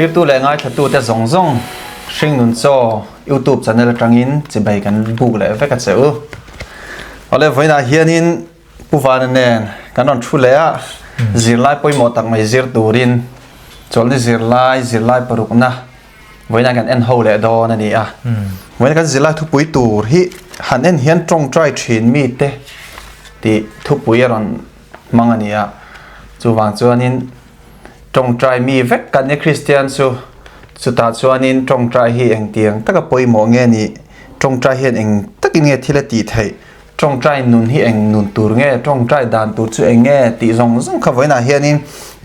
Thirtu leh ngaithlatute zawng zawng Hringnun Chaw YouTube channel atangin chibai kan buk leh vek a che u. Awle vawiinah hianin Pu Vana nen kan rawn thu leh a, zirlai pawimawh tak mai zir turin chawlhni zirlai, zirlai parukna vawiinah kan en ho leh dawn a ni a. Vawiina kan zirlai thupui tur hi han en hian tawngtai thin mite tih thupui a rawn hmang a ni a. Chuvang chuanin tawngtai mi vek kan ni Kristian chu, chutah chuanin tawngtai hi engtiang taka pawimawh nge ni, tawngtai hian eng takin nge thil a tih theih Tawngtai nun hi eng nun tur nge, tawngtai dan tur chu eng nge tih zawng zawng kha vawiinah hianin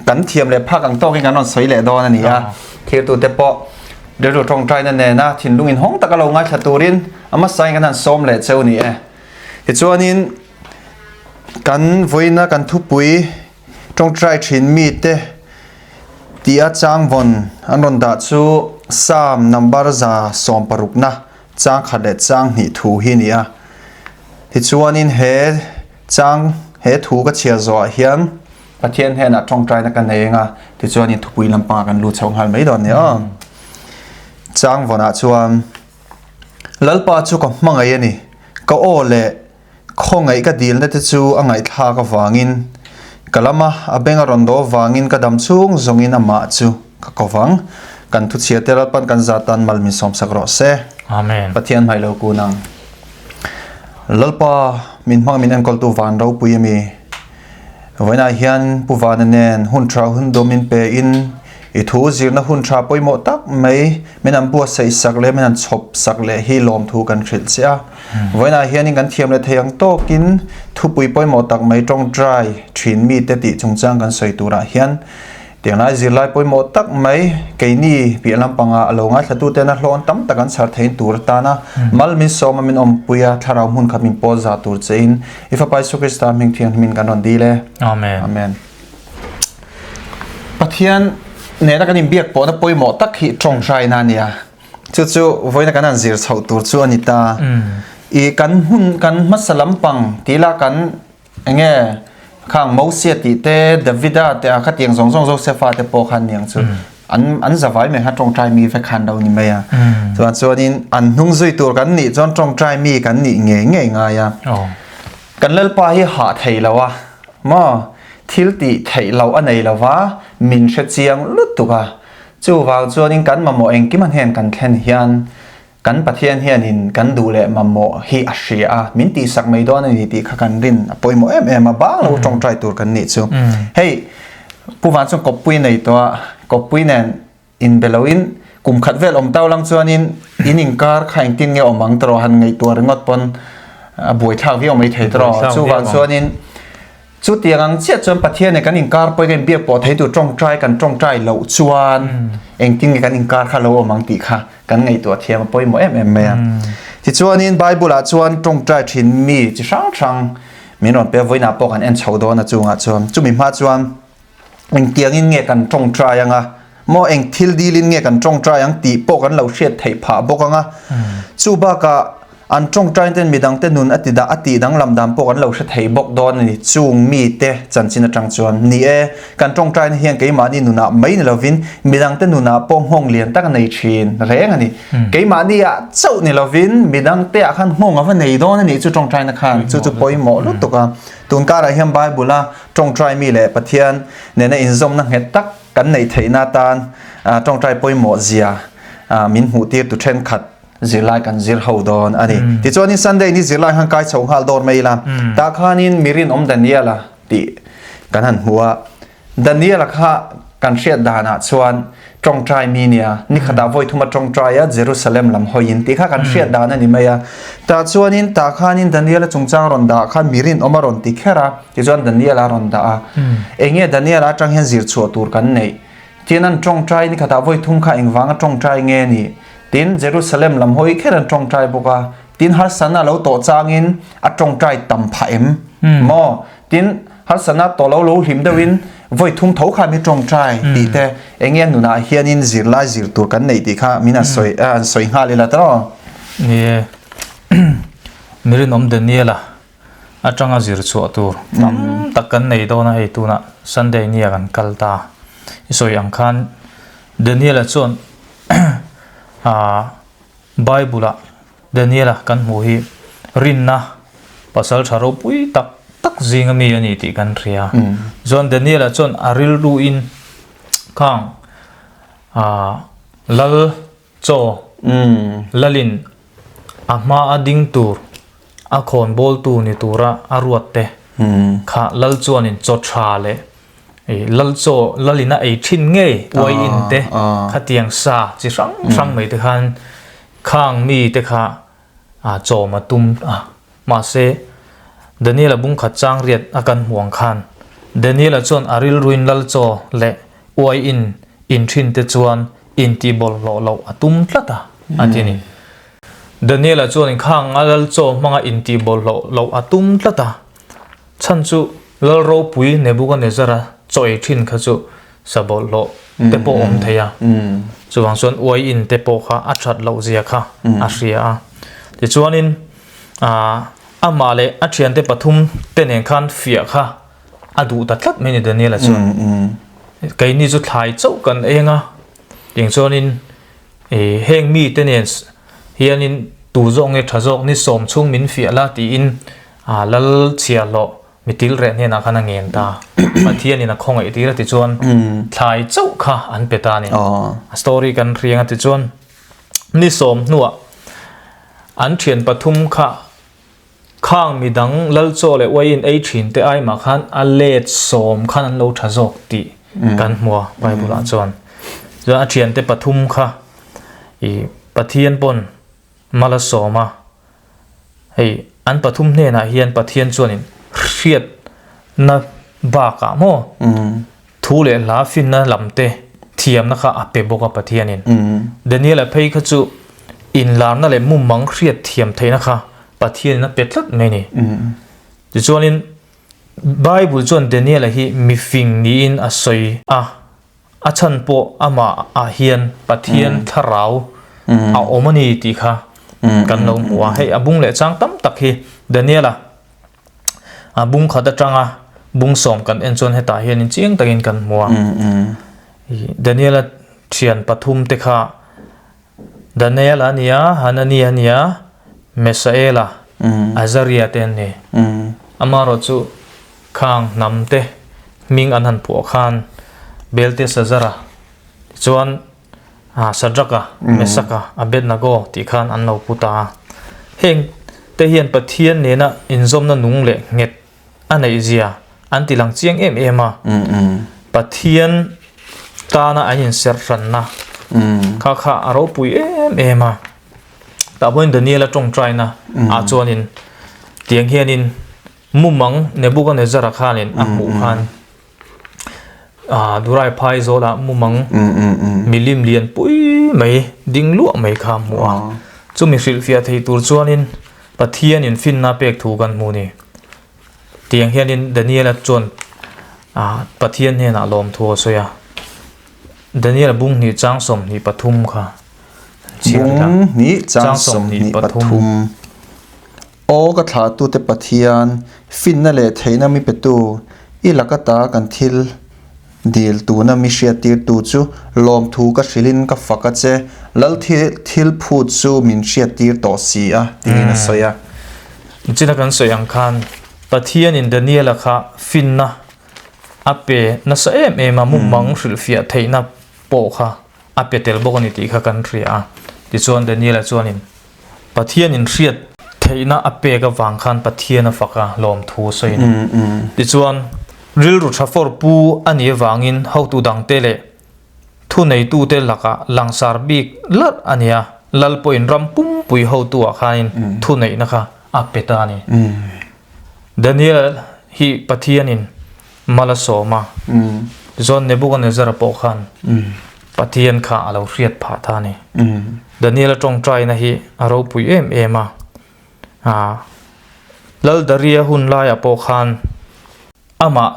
kan thiam leh phak ang tawkin kan rawn sawi leh dawn a ni a. Thirtute pawh rilru tawngtaina nena thinlung inhawng taka lo ngaithla turin a hmasain kan han sawm leh cheu ni e. Tichuanin kan vawiina kan thupui tawngtai thin mite tia changvawn an rawn dah chu Psalm number 160na Chang khat leh chang hnih thu hi a ni a. Tichuanin he chang, he thu ka chhiar zawhah hian Pathian hnenah tawngtaina ka nei eng a, tichuanin thupui lampangah kan lut chho nghal mai dawn a ni aw. Chang vawnah chuan, Lalpa chu ka hmangaih a ni, ka aw leh Khawngaih ka dilna te chu a ngaihthlak avangin, ka lama a beng a rawn dawh avangin ka dam chhung zawngin amah chu ka ko vang. Kan thuchhia te Lalpan kan zat tan mal min sawmsak rawh se. Amen. Pathian hmai lo kun ang. Lalpa min hmang min enkawltu van ropui a mi. Vawiinah hian Pu Vana nen hun tha hun dawm min pe in i thu zirna hun tha pawimawh tak mai min an buatsaih sak leh min an chhawp sak leh hi lawmthu kan hrilh che a. Vawiinah hianin kan thiam leh thei ang tawkin thupui pawimawh tak mai tawngtai thin mite tih chungchang kan sawi turah hian tianglai zirlai pawimawh tak mai keini piah lampanga a lo ngaithlatuten a hlawn tam tak an chhar thein tur atana mal min sawma min awmpui a thlarau hmun khat min pawl za tur chein i Fapa Isu Krista hming thianghlimin kan rawn dil e. Amen. Amen. Pathian nena kan inbiak pawhna pawimawh tak hi tawngtaina a nia. Chu chu vawiina kan han zir chhoh tur chu a ni ta. I kan hun kan hmasa lampang tih la kan enge khang Mosia tih te Davida te a khatiang zawng zawng Josefa te pawh khan niang chu an an zavai mai kha tawngtai mi vek khan lo ni mai a. Chuan chuanin an hnung zui tur kan nih chuan tawngtai mi kan nih ngei ngei ngai a. Kan Lalpa hi hah thei lo a maw thil tih theih loh a nei lo va min hre chiang lutuk a. Chuvang chuanin kan mamawh engkim a hnen kan thlen hian kan Pathian hianin kan duh leh mamawh hi a hria a, min tihsak mai dawn a ni tih kha kan rin a pawimawh em em a, bang lo tawngtai tur kan nih chu. Hei Pu Van chuan kawppui nei tawh a, kawppui nen inbe loin kum khat vel awm tau lang chuanin in inkar kha engtin nge awm ang tawh han ngaihtuah ringawt pawn a buaithlak viau mai thei tawh. Chuvang chuanin Chutiang ang chiah chuan Pathian nen kan inkar pawhin kan inbiak pawh thei tur tawngtai kan tawngtai loh chuan engtin nge kan inkar kha lo awm ang tih kha kan ngaihtuah thiam a pawimawh em em mai a. Tichuanin Bible-ah chuan tawngtai thin mi chi hrang hrang min rawn pe a, vawiinah pawh kan en chho dawn a chungah chuan chumi hma chuan engtiangin nge kan tawngtai anga maw eng thil dilin nge kan tawngtai ang tih pawh kan lo hriat theih phah bawk anga chu bakah An tawngtain ten midangte nun a ti dah a tih danglam dan pawh kan lo hre thei bawk dawn a ni. Chung mite chanchin atang chuan, Ni e, kan tawngtaina hian keimahni nunah mai ni lovin midangte nunah pawh nghawng lian tak a nei thin reng a ni. Keimahni ah chauh ni lovin midangte ah khan nghawng a va nei dawn a nih chu tawngtaina khan chu chu pawimawh lutuk a. Tun karah hian Bible a tawngtai mi leh Pathian nena inzawmna nghet tak kan neih theihna atan tawngtai pawimawh zia min hmuhtir tu thenkhat Zirlai kan zir ho dawn a ni. Tichuanin Sunday ni zirlai khan kai chho nghal dawn mai ila. Tah khanin mi rinawm Daniela tih kan han hmu a. Daniela kha kan hriat danah chuan tawngtai mi nia, ni khatah vawi thuma tawngtai a Jerusalem lam hawiin tih kha kan hriat dan a ni mai a. Tah chuanin tah khanin Daniela chungchang rawn dah khan mi rinawm a rawn ti kher a, tichuan Daniela a rawn dah a. Enge Daniela atang hian zir chhuah tur kan neih? Tin an tawngtai ni khatah vawi thum kha engvanga tawngtai nge ni? Tin, Jerusalem lam hawi kher an tawngtai bawk a. Tin, harsatna lo tawh changin a tawngtai tam phah em? Maw? Tin, harsatna tawh lo lo hlim deuhin vawi thum tho kha mi tawngtai tih te enge a nunah hianin zirlai zir tur kan neih tih kha min an sawi an sawi nghal ila tawh. Ni e, mi rinawm Daniela atanga zir chhuah tur tam tak kan nei dawn a hei tunah Sunday nia kan kal ta. I sawi ang khan. Daniela chuan ah Bible-ah Daniela kan hmuh hi rinna pasal tha ropui tak tak zinga mi a ni tih kan hria. Chuan Daniela chuan a rilruin khang ah lal chaw lalin a hma a ding tur a khawn bawltu ni tura a ruat te kha lal chuanin chaw tha leh lal chaw lalin a ei thin ngei uai in te khatiang sa chi hrang hrang mai te khan khang mi te kha chawm a tum a mahse Daniel-a bungkhat chang riat a kan hmuh ang khan Daniel-a chuan a rilruin lal chaw leh uai in in thin te chuan intih bawlhhlawh loh a tum tlat a, a ti a ni. Daniel-a chuan inkhang a lal chaw hmanga intih bawlhhlawh loh a tum tlat a, chhan chu lal ropui Nebuchadnezzar-a chaw ei thin kha chu sa bawlhhlawh te pawh awm thei a, chuvang chuan uai in te pawh kha a that loh zia kha a hria a. Tichuanin amah leh a thiante pathum te nen khan fiah kha a duh ta tlat mai a ni Daniel-a chuan. Keini chu thlai chauh kan eng a, tiang chuanin heng mite nen hianin tu zawk nge tha zawk ni sawm chhung min fiah la tiin lal chhiahhlawh mitil reh hnenah khan a ngen ta. Pathianin a khawngaih tir a ti chuan thlai chauh kha an pe ta a ni. A story kan hriang a ti chuan ni sawm hnuah an thian pathum kha Khang midang Lalchaw leh uaiin ei thin te ai mah khan a let sawm khan an lo tha zawk tih kan hmu a Bible ah chuan. Chuan a thiante pathum kha i Pathian pawn mal a sawm a, hei an pathum hnenah hian Pathian chuanin hriatna bakah maw Thu leh hla finna lam te thiamna kha a pe bawk a Pathianin. Daniel-a phei kha chu inlarna leh mumang hriat thiam theihna kha Pathianin a pe tlat mai a ni. Tichuanin Bible chuan Daniel-a hi mifing niin a sawi a, a chhan pawh amah ah hian Pathian thlarau a awm a ni tih kha kan lo hmu a. Hei a bung leh chang tam tak hi Daniel-a A bung khat atanga bung sawm kan en chuan hetah hianin chiang takin kan hmu a. Daniela thian pathum te kha Daniela a ni a, Hanania a ni a, Mesaela, Azaria te an ni. Amaherawh chu khang hnam te hming an han phuah khan Beltesazara tichuan Sadraka, Mesaka, Abednego tih khan an lo pu ta a. Heng te hian Pathian nena inzawmna nung leh nghet a neih zia an ti lang chiang em em a. Pathian tana an inserh hranna kha kha a ropui em em a. Tah pawhin Daniela tawngtaina ah chuanin tiang hianin mumang Nebuchadnezzar-a khanin a hmuh khan Durai phai zawlah mumang milim lian pui mai ding luah mai kha a hmu a, chumi hrilhfiah thei tur chuanin Pathianin finna pek thu kan hmu ni. Tiang hianin Daniela chuan Pathian hnenah lawmthu a sawi a, Daniel bung hnih chang 23 kha chhiar ila. Bung hnih chang 23. Aw ka thlahtute Pathian, finna leh theihna mi petu, i laka ta kan thil dil tuna mi hriattirtu chu lawmthu ka hrilhin ka fak a che, Lal thil phut chu min hriattir tawh si a, tiin a sawi a. Nichina kan sawi ang khan Pathianin Daniela kha finna a pe nasa em em a, mumang hrilhfiah theihna pawh kha a pe tel bawk a ni tih kha kan hria a. Tichuan Daniela chuanin Pathian in hriat theihna a pek avang khan Pathian a fak a, lawmthu a sawi a ni. Tichuan, rilru tha fawr pu a nih avangin hotu dangte leh thuneitute lakah langsar bik larh a ni a, Lal pawhin ram pumpui hotu ah khanin thuneihna kha a pe ta a ni. Daniel hi Pathianin mal a sawm a, tichuan Nebuchadnezzar-a pawh khan Pathian kha a lo hriat phah ta a ni. Daniel-a tawngtaina hi a ropui em em a, Lal Daria hun laiah pawh khan amah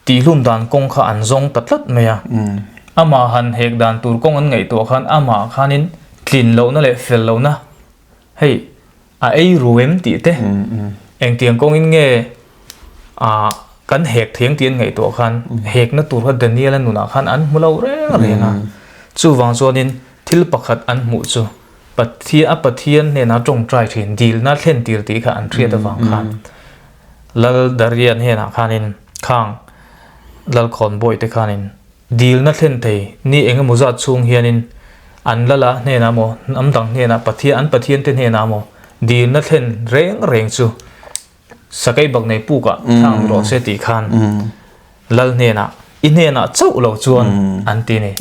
tihlum dan kawng kha an zawng ta tlat mai a. Amah han hek dan tur kawng an ngaihtuah khan amah khanin tlin lohna leh fel lohna hei A ei ru em tih te, engtiang kawngin nge ah kan hek thei ang tih an ngaihtuah khan hekna tur kha Daniel-a nunah khan an hmu lo reng reng a. Chuvang chuanin thil pakhat an hmuh chu Pathian a Pathian hnena tawngtai thin dilna thlen tir tih kha an hriat avang khan Lal Darian hnenah khanin khang Lalkhawn bawihte khanin dilna thlen thei ni eng emaw zat chhung hianin an lala hnenah maw hnam dang hnenah Pathian an Pathian te hnenah maw dilna thlen reng reng chu Sakei bak nei pukah thlang rawh se tih khan Lal hnenah i hnenah chauh lo chuan an ti ni.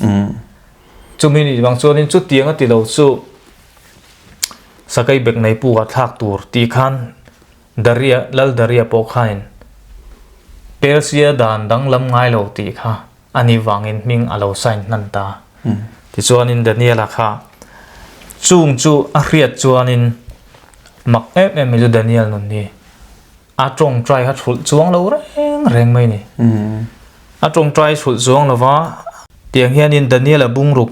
Chumi ni bang chuanin chutiang a ti lo chu Sakei bek nei pukah thlak tur tih khan Daria Lal Daria pawh khanin Persia dan danglam ngai lo tih kha a nih vangin hming a lo sign hnan ta. Tichuanin Daniela kha chung chu a hriat chuanin mak em em mai chu Daniel nun hi a tawngtai kha thulh chuang lo reng reng mai ni. A tawngtai thulh chuang lova tiang hianin Daniela bungruk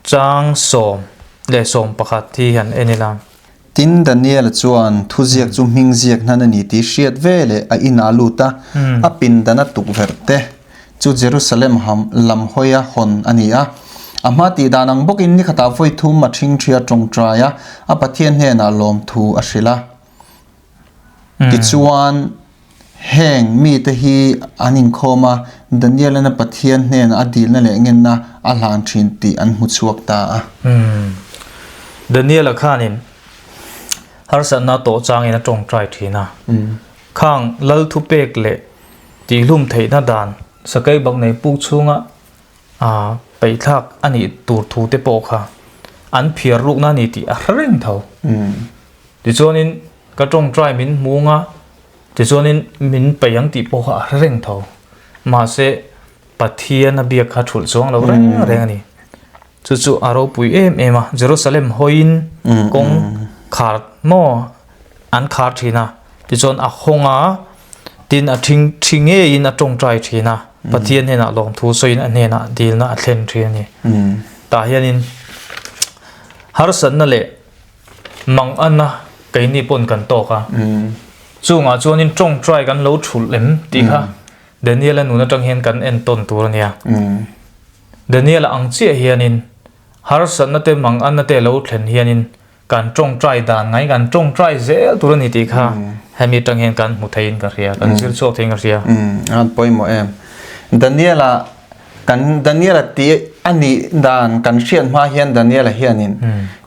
Chang 11 hi han en ila. Tin, Daniela chuan thuziak chu hming ziak hnan a ni tih hriat ve leh a inah a lut a, a pindana tukverh te chu Jerusalem lam hawia hawn a ni a. A hma tih dan ang bawkin ni khatah vawi thum a ṭhingṭhi a ṭawngṭai a, a Pathian hnenah lawmthu a hrilh a. Tichuan, Heng mite hi an inkhawm a, Daniel-a'n a Pathian hnenah a dilna leh ngenna a hlan thin tih an hmu chhuak ta a. Daniel-a khanin harsatna tawh changin a tawngtai thin a. Khang lal thupek leh tihlum theihna dan sakei bak nei puk chhunga peihthlak a nih tur thu te pawh kha an phiar rukna a ni tih a hre reng tho. Tichuanin ka tawngtai min hmung a, tichuanin min peih ang tih pawh kha a hre reng tho. Mahse, Pathian a biak kha thulh chuang lo reng reng a ni. Chu chu a ropui em em a, Jerusalem hawiin kawng khar maw an khar thin a, tichuan a hawng a, tin a thing thi ngeiin a tawngtai thin a, Pathian hnenah lawmthu sawiin a hnenah dilna a thlen thin a ni. Tah hianin harsatna leh Mang ana keini pawn kan tawk a, chungah chuanin tawngtai kan lo thulh em tih kha Daniel-a nun atang hian kan en tawn tur a nia. Daniel-a ang chiah hianin harsatna te mang ana te lo thlen hianin kan tawngtai dan ngai kan tawngtai zel tur a ni tih kha hemi atang hian kan hmu theiin ka hria, kan zir chhuak theiin ka hria. An pawimawh em. Daniel-a kan Daniel-a tih a nih dan kan hriat hma hian Daniel-a hianin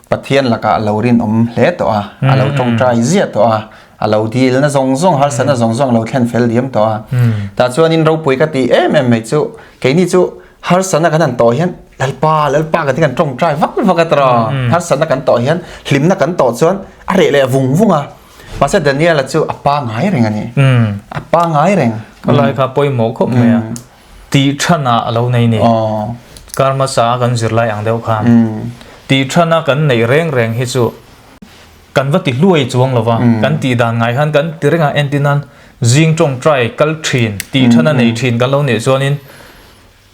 Pathian lakah a lo rinawm hle tawh a, a lo tawngtai ziah tawh a, a lo dilna zawng zawng, harsatna zawng zawng a lo thlen fel diam tawh a. Tah chuanin ropui ka tih em em mai chu, keini chu harsatna kan han tawh hian Lalpa, Lalpa kan ti kan tawngtai vak vak a tawh, harsatna kan tawh hian hlimna kan tawh chuan a reh leh vung vung a. Mahse Daniela chu a pangai reng a ni, a pangai reng. Ka lai kha pawimawh khawp mai a. Tih than ah a lo nei ni. Kar hmasa a kan zirlai ang deuh khan. Tih than a kan neih reng reng hi chu kan va ti hluai chuang lo va, kan tih dan ngai khan kan ti reng a, entir nan zing tawngtai kal thin, tih than a nei thin kan lo neih chuanin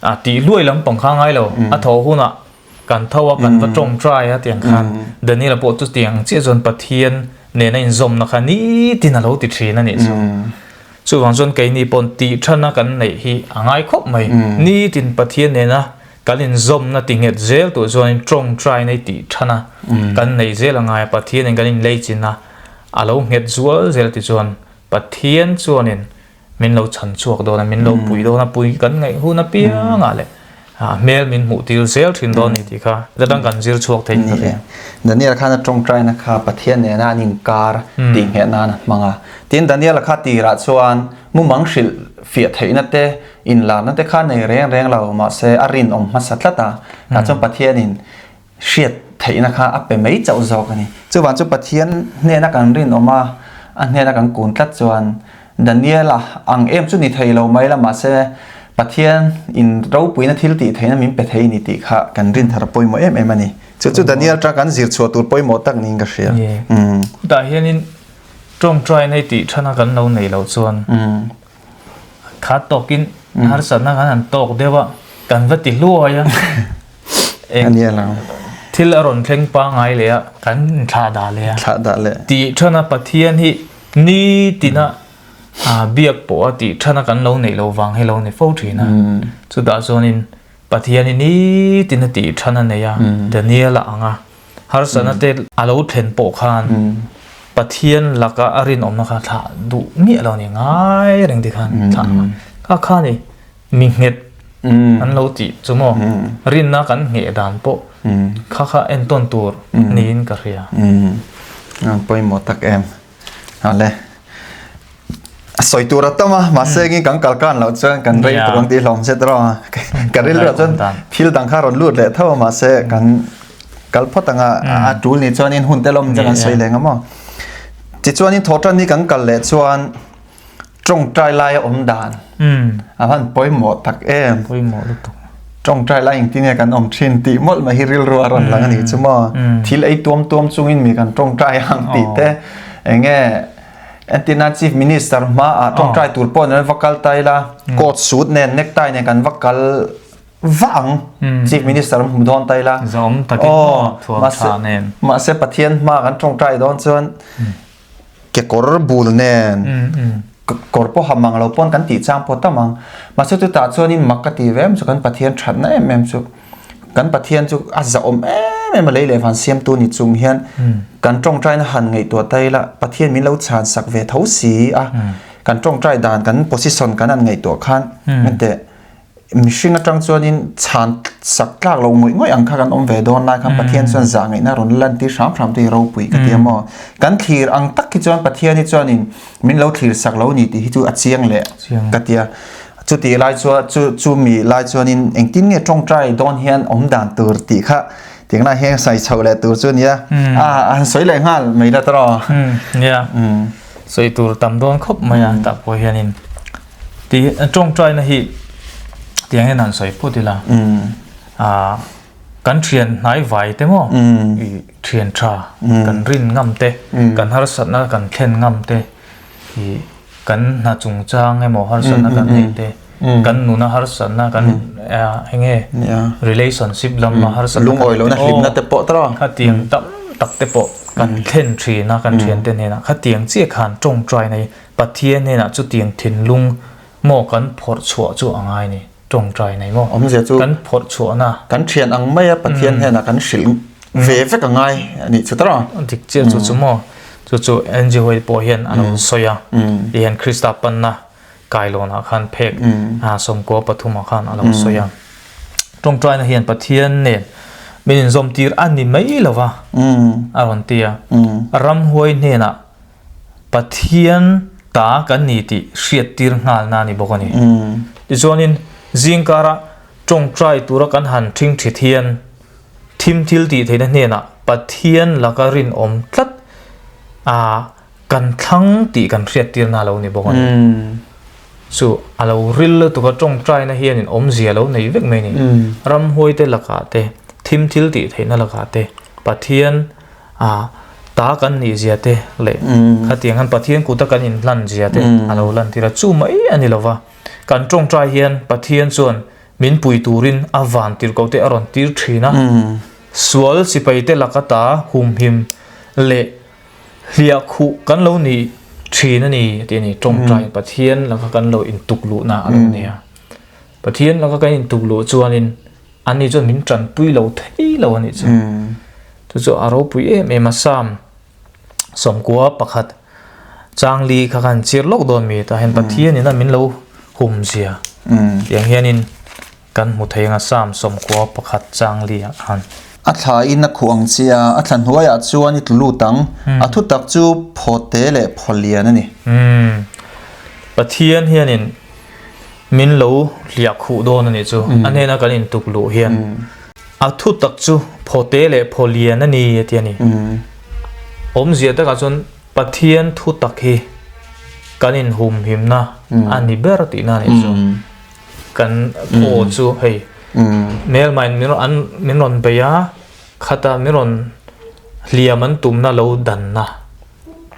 a tih hluai lampang kha ngai lo, a tho hunah kan tho a kan va tawngtai a tiang khan Daniel pawh chu tiang chiah chuan Pathian nena inzawmna kha nitin a lo ti thin a nih chu. Chuvang chuan keini pawn tih thana kan neih hi a ngai khawp mai. Nitin Pathian nena kan inzawmna ti nghet zel tur chuanin tawngtai nei tih thana kan nei zel a ngai a, Pathianin kan inlei chin a, a lo nghet zual zel ti chuan Pathian chuanin min lo chhan chhuak dawn a, min lo pui dawn a, pui kan ngaih hun apiangah leh hmel min hmuh tir zel thin dawn a ni tih kha zatang kan zir chhuak thei ta hle. Daniel khan a tawngtaina kha Pathian nena an inkar tih ngheh nan a hmang a. Tin, Daniel-a kha tirah chuan mumang hrilh fiah theihna te, inlarna te kha nei reng reng lo, mahse a rinawm hmasa tlat a. Tah chuan Pathianin hriat theihna kha a pe mai chauh zawk a ni. Chuvang chu Pathian hnena kan rinawm a, a hnena kan kun tlat chuan Daniela ang em chu ni thei lo mai la, mahse Pathian in ropuina thil tih theihna min pe thei ni tih kha kan rin thar pawimawh em em a ni. Chu chu Daniel ta kan zir chhuah tur pawimawh tak niin ka hria. Tah hianin tawngtai nei tih thana kan lo nei loh chuan kha tawkin harsatna kan han tawk deuh a, kan va ti hluai a. Thil a rawn thleng pangai leh a, kan inthlah dah leh a. Tih thana Pathian hi nitina biak pawh a tih thana kan lo neih loh vang hi lo ni fo thin a. Chutah chuanin. Pathian hi nitin a tih than a nei a, Daniel a ang a, harsatna te a lo thlen pawh khan Pathian laka a rinawmna kha thlah duh miah lo a ni, ngai reng ti khan thlah a kha kha ni mi nghet an lo tih chu maw rinna kan ngheh dan pawh kha kha entawn tur niin ka hria. Pawimawh tak em. Ale sawi tur a tam a mahse engin kan kal kan loh chuan kan rei tur ang tih hlawm zet rawh a ka rilru ah chuan thil dang kha rawn lut leh tho a mahse kan kal phawt ang a a tul ni chuanin hun te lawm chuan kan sawi leng a maw tichuanin thawhtan hi kan kal leh chuan tawngtai lai a awm dan a han pawimawh tak em pawimawh lutuk tawngtai lai engtin nge kan awm thin tih mawlh mai hi rilru a rawn lang a nih chu maw thil ei tuam tuam chungin mi kan tawngtai ang tih te enge entina chief minister hma ah tawngtai tur pawh an va kal ta ila coat suit nen necktie nen kan va kal va ang chief minister hmu dawn ta ila zawm takin thuam tha nen mahse Pathian hma kan tawngtai dawn chuan kekawr bul nen kawr pawh ha mang lo pawn kan tih chang pawh tam ang. Mahse chutah chuanin mak ka ti ve em chu kan Pathian thatna em em chu kan Pathian chu a zahawm em em a lei leh van siamtu ni chung hian kan tawngtaina han ngaihtuah ta ila Pathian min lo chhan sak ve tho si a kan tawngtai dan kan position kan han ngaihtuah khan engteh Mihring atang chuanin chhan sak tlak lo ngawih ngawih ang kha kan awm ve dawn lai khan Pathian chuan zah ngaihna rawn lan tir hram hram te hi ropui ka ti a maw. Kan thlir ang tak hi chuan Pathian hi chuanin min lo thlir sak lo ni tih hi chu a chiang leh ka ti a. Chutih lai chuan chu chumi lai chuanin engtin nge tawngtai dawn hian awm dan tur tih kha tiang lai hian sawi chhoh leh tur chu a nia. A han sawi leh nghal mai la tawh. Nia, sawi tur tam dawn khawp mai a tah pawh hianin. Ti tawngtaina hi tiang hian han sawi phawt ila ah kan thian hnai vai te maw i thian tha kan rin ngam te kan harsatna kan thlen ngam te i kan hna chungchang emaw harsatna kan neih te kan nuna harsatna kan enge relationship lama harsatna lungawi lohna hlimna te pawh tawh khatiang tam tak te pawh kan thlen thin a kan thian te hnenah khatiang chiah khan tawngtaina hi Pathian hnenah chutiang thinlung maw kan phawrh chhuah chu a ngai ni, tawngtai nei maw? Awmzia chu kan phawrh chhuahna. Kan thian ang maia Pathian hnenah kan hrilh ve vek a ngai a nih chu tawh. Dik chiah chu chu maw? Chu chu NG White pawh hian a lo sawi a, ti hian Krista panna kailawnah khan phek 13 ah khan a lo sawi a. Tawngtaina hian Pathian nen min inzawmtir a ni mai lo va, a rawn ti a. Ramhuai hnenah Pathian ta kan ni tih hriattir nghalna a ni bawk a ni. Tichuanin, zingkara tawngtai tura kan han thingthit hian thim thil tih theihna hnenah Pathian laka rinawm tlat a kan thlang tih kan hriattirna a lo ni bawk a ni. Chu a lo ril lutuk a, tawngtaina hianin awmzia a lo nei vek mai a ni. Ramhuaite lakah te, thim thil tih theihna lakah te Pathian A ta kan nih zia te leh khatiang khan Pathian kuta kan inhlan zia te a lo lan tir a, chu mai a ni lova. Kan tawngtai hian Pathian chuan min pui turin a van tirhkoh te a rawn tir thin a, sual sipai te laka ta humhim leh hliah khuh kan lo ni thin a ni tih a ni. Tawngtai Pathian laka kan lo intuk luhna a lo ni a. Pathian laka kan intuk luh chuanin Ani chuan min tanpui lo thei lo a nih chu. Chu chu a ropui em em a Sam 91 changli kha khan chir lawk dawn mi tah hian Pathian in a min lo hum zia tiang hianin kan hmu thei ang a Sam 91 changli ah khan. A thla in a khuh ang che a, a thla hnuaiah chuan i tlu lut ang. A thutak chu phawte leh phawlian a ni. Pathian hianin Min lo hliah khuh dawn a nih chu. A hnena kan intuk luh hian a thu tak chu phawte leh phawlian a ni a ti a ni. Awmzia takah chuan Pathian thu tak hi kan inhumhimna a ni ber tihna a nih chu. Kan phaw chu hei hmelmain min rawn bei a, khata min rawn hliam an tumna lo danna.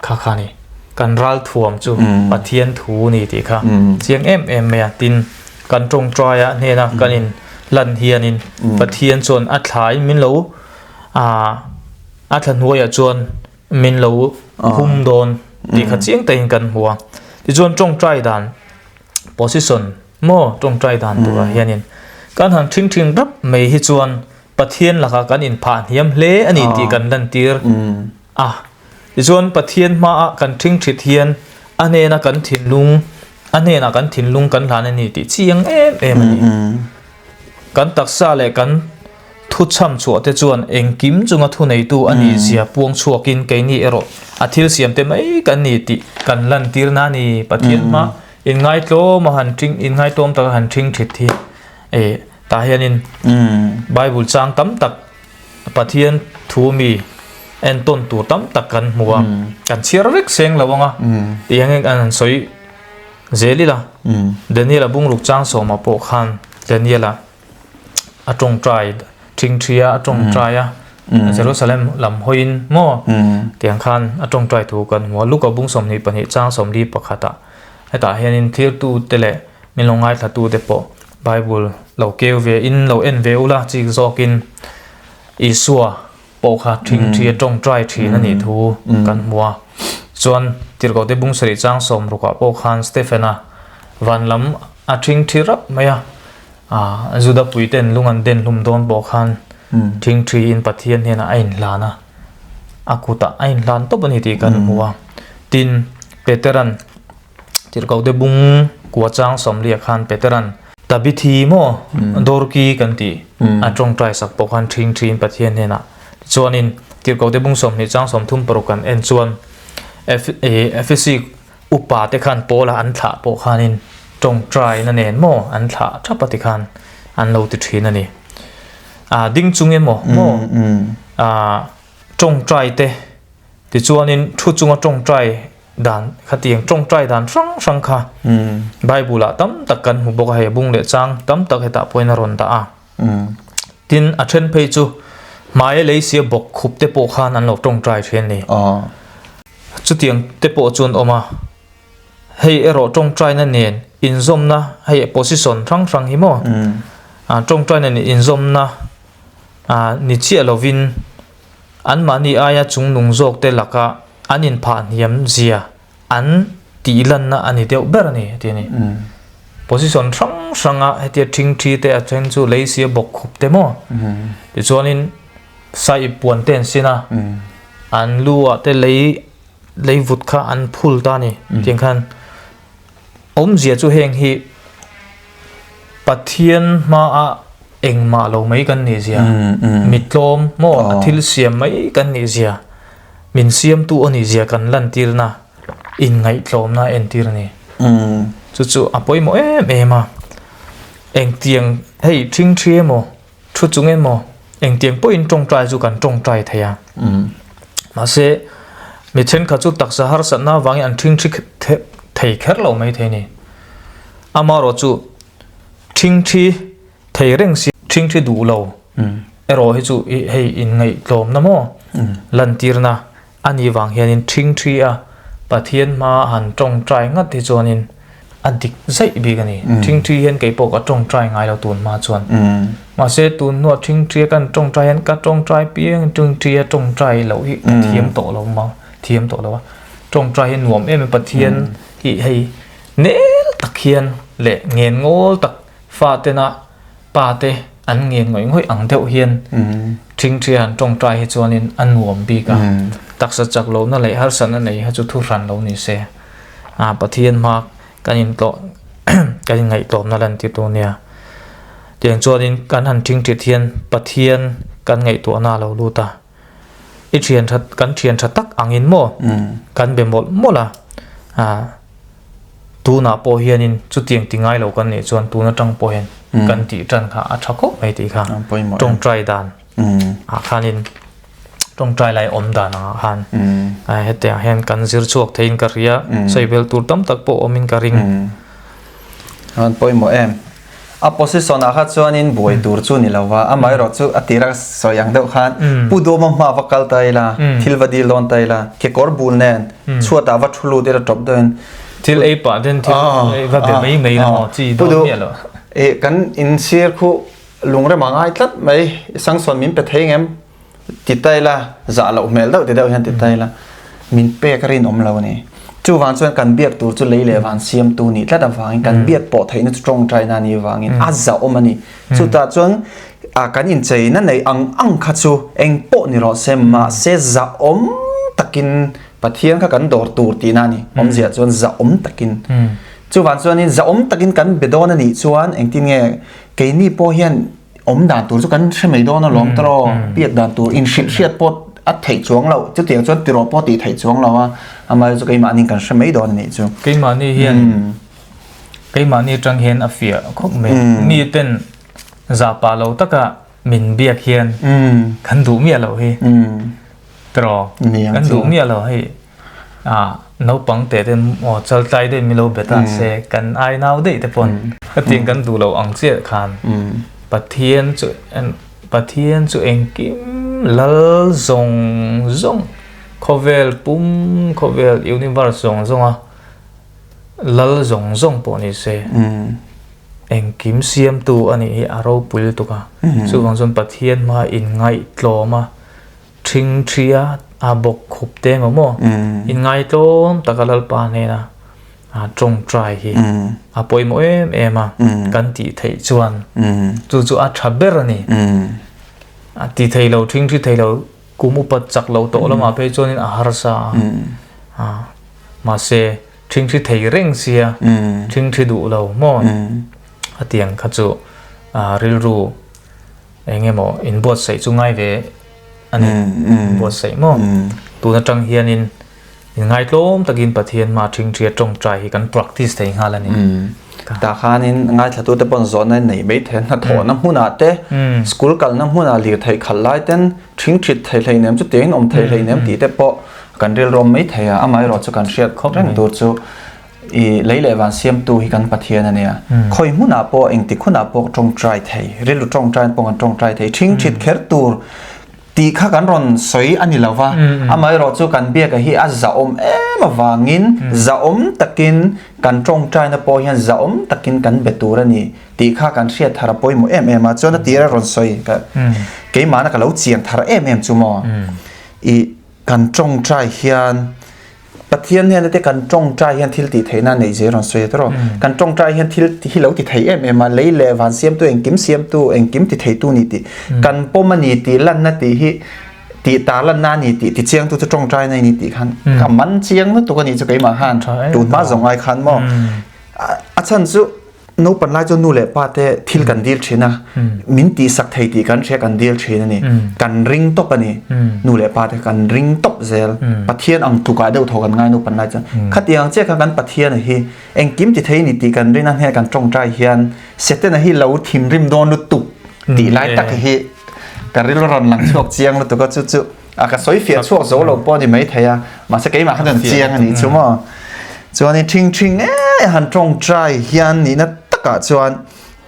Kha kha ni kan ral thuam chu Pathian thu ni tih kha chiang em em mai a tin kan tawngtai a hnena kan in lan hianin Pathian chuan a thlai min lo a a thla hnuaiah chuan min lo hum dawn tih kha chiang takin kan hmu a tichuan tawngtai dan position maw tawngtai dan turah hianin. Kan han ṭhing ṭhin rap mai hi chuan Pathian lakah kan inphah hniam hle a ni tih kan lantir a. Tichuan Pathian hmaah kan ṭhing ṭhit hian a hnena kan thinlung a hnenah kan thinlung kan hlan a ni tih chiang em em a ni. Kan taksa leh kan thuchham chhuah te chuan engkim chunga thuneitu a nih zia puang chhuakin keini erawh a thil siam te mai kan ni tih kan lantir na a ni. Pathian hma inngaitlawm a han ṭhing inngaitlawm taka han ṭhing ṭhit hi eh tah hianin Bible chang tam tak Pathian thu mi entawn tur tam tak kan hmu a, kan chhiar vek seng lo ang a tih hian an han sawi zel ila. Daniel-a bungruk chang sawmah pawh khan Daniel-a a tawngtai thingthi a, a tawngtai a, Jerusalem lam hawiin maw tiang khan a tawngtai thu kan hmu a. Luka bung 22 chang 41ah hetah hianin thirtute leh min lo ngaithlatute pawh Bible lo keu ve in lo en ve ula chik zawkin Isua pawh kha thingthi a tawngtai thin a nih thu kan hmu a. Chuan Tirhkohte bung sarih chang sawm rukah pawh khan Stephen-a van lam a thingthi rap mai a, Juda puiten lung an den hlum dawn pawh khan thingthi in Pathian hnenah a inhlan a, a kutah a inhlan tawp a ni tih kan hmu a. Tin, Peteran Tirhkohte bung kua chang 40 khan Peteran Tabithi maw Dorki kan tih a tawngtai sak pawh khan ṭhing ṭhin Pathian hnenah. Tichuanin Tirhkohte bung 20 chang 36 kan en chuan Efesi upa te khan Paula an thlah pawh khanin tawngtaina nen maw an thlah thap a ti khan an lo ti ṭhin a ni. Ding chung emaw maw tawngtai te tichuanin thu chunga tawngtai dan khatiang tawngtai dan hrang hrang kha Bible ah tam tak kan hmu bawk a hei bung leh chang tam tak hetah pawhin a rawn dah a tin a then phei chu hmaia lei sia bawk khup te pawh khan an lo tawngtai thin ni chutiang te pawh chuan awm a hei erawh tawngtaina nen inzawmna hei position hrang hrang hi maw tawngtaina nen inzawmna ni chiah lovin Anmahni aia chungnung zawkte laka an inphah hniam zia an tihlanna a ni deuh ber a ni, a ti a ni. Position hrang hranga hetia thingthi te a then chu lei sia bawk khup te maw? Tichuanin sai puan te an sin a, an lu ah te lei lei vut kha an phul ta a ni. Tiang khan awmzia chu heng hi Pathian hmaah engmah lo mai kan nih zia, mitlawm maw a thil siam mai kan nih zia, min siamtu a nih zia kan lantirna, inngaihtlawmna a entir a ni. Chu chu a pawimawh em em a, engtiang hei thingthi emaw, thu chung emaw engtiang pawhin tawngtai chu kan tawngtai thei a. Mahse, mi thenkhat chu taksa harsatna avangin an thingthi thei kher lo mai thei a ni. Amaherawh chu thingthi thei reng si thingthi duh lo erawh hi chu hei inngaihtlawmna maw lantirna a nih vang hianin thingthi a Pathian hma han tawngtai ngat hi chuanin a dik zaih bik a ni. Thingthi hian kei pawh ka tawngtai ngai lo tun hma chuan. Mahse tun hnuah thingthi a kan tawngtai hian ka tawngtai piang thingthi a tawngtai loh hi ka thiam tawh lo ma thiam tawh lo a. Tawngtai hi nuam em em Pathian hi hei Nel tak hian leh ngen ngawl tak fatena pa te an ngen ngawih ngawih ang deuh hian thingthia han tawngtai hi chuanin a nuam bik a. Taksa chak lohna leh harsatna nei kha chu thu hran lo ni se. A Pathian hma kan intlawh kan inngaihtlawmna lan tir dawn nia. Tiang chuanin kan han thingthit hian Pathian kan ngaihtuahna a lo lut a. I thian tha kan thian tha tak angin maw kan be mawlh mawlh a. Tunah pawh hianin chutiang ti ngai lo kan nih chuan tun atang pawh hian kan tih tan kha a tha khawp mai tih kha tawngtai dan ah khanin tawngtai lai awm dan angah khan hetiang hian kan zir chhuak theiin ka ria sawi bel tur tam tak pawh awmin ka ring. An pawimawh em? A position ah kha chuanin buai tur chu ni lova, amaherawh chu a tira sawi ang deuh khan Pu Duhawma hma va kal ta ila, thil va dil dawn ta ila, kekawr bul nen chhuatah va thu lut ila tawp deuhin. Thil ei pah ten thil va be mai mai la maw chi dawn miah lo. Pu Duh, kan insir khu lungrem a ngai tlat mai, Sangsawn min pe thei ngem ti ta ila, zah loh hmel deuh ti deuh hian ti ta ila, min pek a rinawm lo a ni. Chuvang chuan kan biak tur chu lei leh van siamtu nih tlat avangin kan biak pawh theihna chu tawngtaina a nih avangin a zahawm a ni. Chutah chuan kan incheina neih ang ang kha chu eng pawh ni rawh se mahse zahawm takin Pathian kha kan dawr tur tihna a ni. Awmzia chuan zahawm takin. Chuvang chuanin zahawm takin kan be dawn a nih chuan engtin nge keini pawh hian awm dan tur chu kan hre mai dawn alawm tawh biak dan tur inhrilh hriat pawh a theih chuang loh chutiang chuan tiraw pawh tih theih chuang lo a amah chu keimahni kan hre mai dawn a nih chu. Keimahni hian keimahni atang hian a fiah khawp mai mi ten zahpah lo taka min biak hian kan duh miah loh hi tiraw kan duh miah lo hei Naupang teh te maw chaltlai deuh min lo be ta se kan ai nau daih te pawn hetiang kan duh loh ang chiah khan Pathian chu Pathian chu engkim lal zawng zawng khawvel pum khawvel universe zawng zawng a lal zawng zawng pawh ni se engkim siamtu a nih hi a ropui lutuk a chuvang chuan Pathian hma inngaihtlawm a. Ṭhing ṭhia a bawk khup te emaw maw inngaihtlawm taka Lalpa hnena ṭawngṭai hi a pawimawh em em a, kan tih theih chuan chu chu a ṭha ber a ni. A ti thei lo, ṭhing ṭhi thei lo, kum upat chak lo tawh lamah phei chuanin a harsa a, mahse ṭhing ṭhi thei reng sia, ṭhing ṭhi duh lo maw a tiang kha chu rilru Eng emaw inbuatsaih chu ngai ve a ni. Inbuatsaih maw? Tun atang hianin inngaitlawm takin Pathian hma ṭhingṭhia ṭawngṭai hi kan practice thei nghal a ni. Tah khanin ngaithlatute pawn zawhna in nei mai thei a, hnathawhna hmunah te, school kalna hmunah lirthei khalh lai ten ṭhingṭhit thei hleinem chu tiangin awm thei hleinem tih te pawh kan rilruam mai thei a, amaherawhchu chu kan hriat khawp reng tur chu I lei leh van siamtu hi kan Pathian a nia. Khawi hmunah pawh engtik hunah pawh tawngtai thei, rilru tawngtaiin pawh kan tawngtai thei. Ṭhingṭhit kher tur tih kha kan rawn sawi a ni lo va, amaherawhchu kan biaka hi a zahawm em avangin zahawm takin kan tawngtaina pawh hian zahawm takin kan be tur a ni tih kha kan hriat thar a pawimawh em em a. Chuan a tira rawn sawi ka keimahna ka lo chian thar em em chu maw? I kan tawngtai hian Pathian hian heti kan tawngtai hian thil tih theihna a neih zel rawn sawi a tawrh. Kan tawngtai hian thil hi lo ti thei em em a, lei leh van siamtu, engkim siamtu, engkim ti theitu ni tih kan pawm a ni tih lanna tih hi tih tar lanna a ni tih ti chiangtu chu tawngtaina a ni tih khan ka man chiang lutuk a nih chu keimah khan tun hma zawng ai khan maw a chhan chu Naupan lai chuan nu leh pa te thil kan dil thin a, min tihsak thei tih kan hria kan dil thin a ni. Kan ring tawp a ni. Nu leh pa te kan ring tawp zel. Pathian ang tlukah deuh thaw kan ngai naupan lai chuan. Khatiang chiah khan kan Pathian a hi engkim ti thei ni tih kan rin a hnenah kan tawngtai hian Setana hi lo thinrim dawn lutuk tih lai tak hi ka rilru rawn lang chhuak chiang lutuk a chu chu a ka sawi fiah chhuak zo lo pawh a ni maithei a mahse keimah kha chuan chiang a nih chu maw chuanin ṭhing ṭhing e han ṭawngṭai hian nihna takah chuan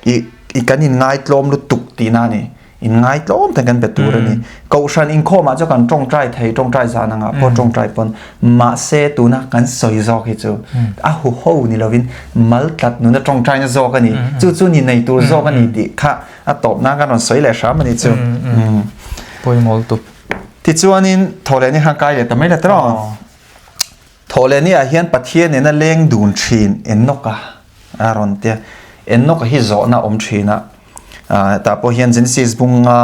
i i kan inngaitlawm lutuk tihna a ni inngaitlawm tak kan be tur a ni kohhran inkhawmah chuan kan ṭawngṭai thei ṭawngṭai zan angah pawh ṭawngṭai pawn mahse tuna kan sawi zawk hi chu a huho ni lovin mal tlat nuna ṭawngṭaina zawk a ni chu chu ni nei tur zawk a ni tih kha a tawp nan kan rawn sawi leh hram a ni chu. Pawimawh lutuk. Tichuanin Thawhlehni khan kai leh ta mai la tawh. Thawhlehni ah hian Pathian nena leng dun thin Enoch-a a rawn tia. Enoch-a hi zawhna a awm thin a. Tah pawh hian Genesis bunga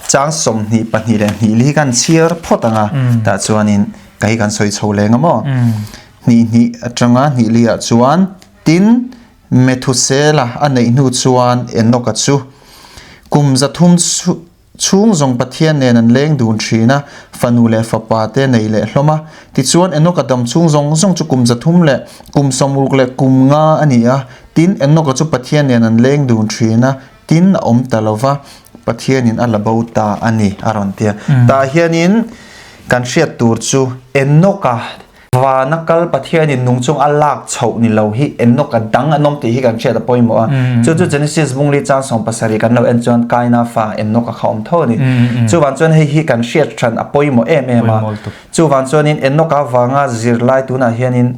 chang 22 leh hnih li hi kan chhiar phawt ang a. Tah chuanin ka hi kan sawi chho leng a maw. Hnih hnih atanga hnih li ah chuan tin Methusela a neih hnu chuan Enoka chu kum 300 chhung zawng Pathian nen an leng dun thin a, fanu leh fapa te nei leh hlawm a. Tichuan Enoka dam chhung zawng zawng chu kum 300 leh kum 60 leh kum nga a ni a. Tin, Enoka chu Pathian nen an leng dun thin a, tin a awm ta lo va, Pathianin a la bo ta a ni, a rawn ti a. Tah hianin kan hriat tur chu Enoka Vana kal Pathianin nung chung a lak chhoh ni lo hi Enoch a dang an awm tih hi kan hriat a pawimawh a. Chu chu Genesis bungli chang 70 kan lo en chuan Kaina fa Enoch a kha awm tho a ni. Chuvang chuan hei hi kan hriat hran a pawimawh em em a. Chuvang chuanin Enoch a vanga zirlai tunah hianin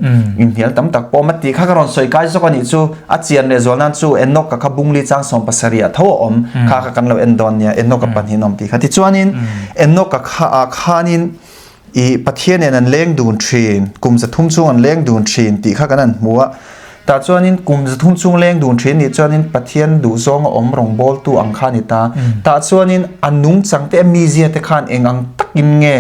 inhnial tam tak pawh a awm a tih kha ka rawn sawi kai zawk a nih chu. A chian leh zual nan chu Enoch a kha bungli chang 70 ah tho a awm kha kha kan lo en dawn nia Enoch a pahnihin a awm tih kha. Tichuanin Enoch a kha ah khanin. I Pathian nen an leng dun thin, kum 300 chhung an leng dun thin tih kha kan han hmu a. Tah chuanin kum 300 chhung leng dun thin nih chuanin Pathian duhzawng a awm rawngbawltu ang kha a ni ta. Tah chuanin a nungchang te a mizia te khan eng ang takin nge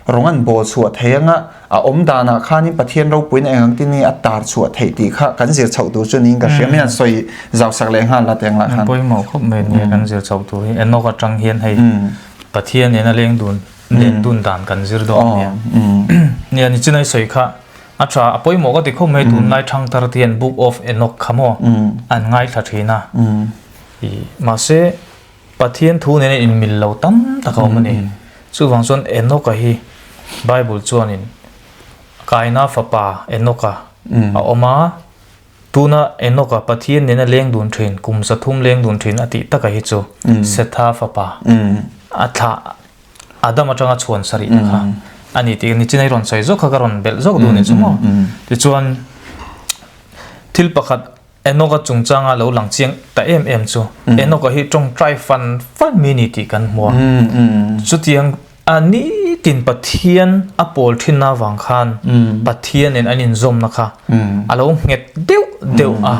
rawng an bawl chhuah thei anga a awm danah khanin Pathian ropuina eng ang tin nge a tar chhuah theih tih kha kan zir chhoh tur chu niin ka hria. Min han sawi zau sak leh nghal la teng lah khan. Pawimawh khawp mai nia kan zir chhoh tur hi. Enoch atang hian hei Pathian nena leng dun len dun dan kan zir dawn nia. Nia ni chinai sawi kha a tha a pawimawh ka ti khawp mai tunlai thangthar te hian Book of Enoch kha maw an ngaithla thin a. I mahse Pathian thu nena inmil lo tam tak a awm a ni. Chuvang chuan Enoch-a hi Bible chuanin Kaina fapa Enoch-a a awm a, tuna Enoch-a Pathian nena leng dun thin, kum 300 leng dun thin a tih taka hi chu Setha fapa a thlah Adam atanga chhuan sarih te kha a ni tih nichin a rawn sawi zawk kha ka rawn belh zawk duh ni chu maw. Tichuan thil pakhat Enoch-a chungchanga lo lang chiang ta em em chu Enoch-a hi tawngtai fan fan mi ni tih kan hmu a. Chutiang a nitin Pathian a pawl thinna avang khan Pathianin an inzawmna kha a lo nghet deuh deuh a.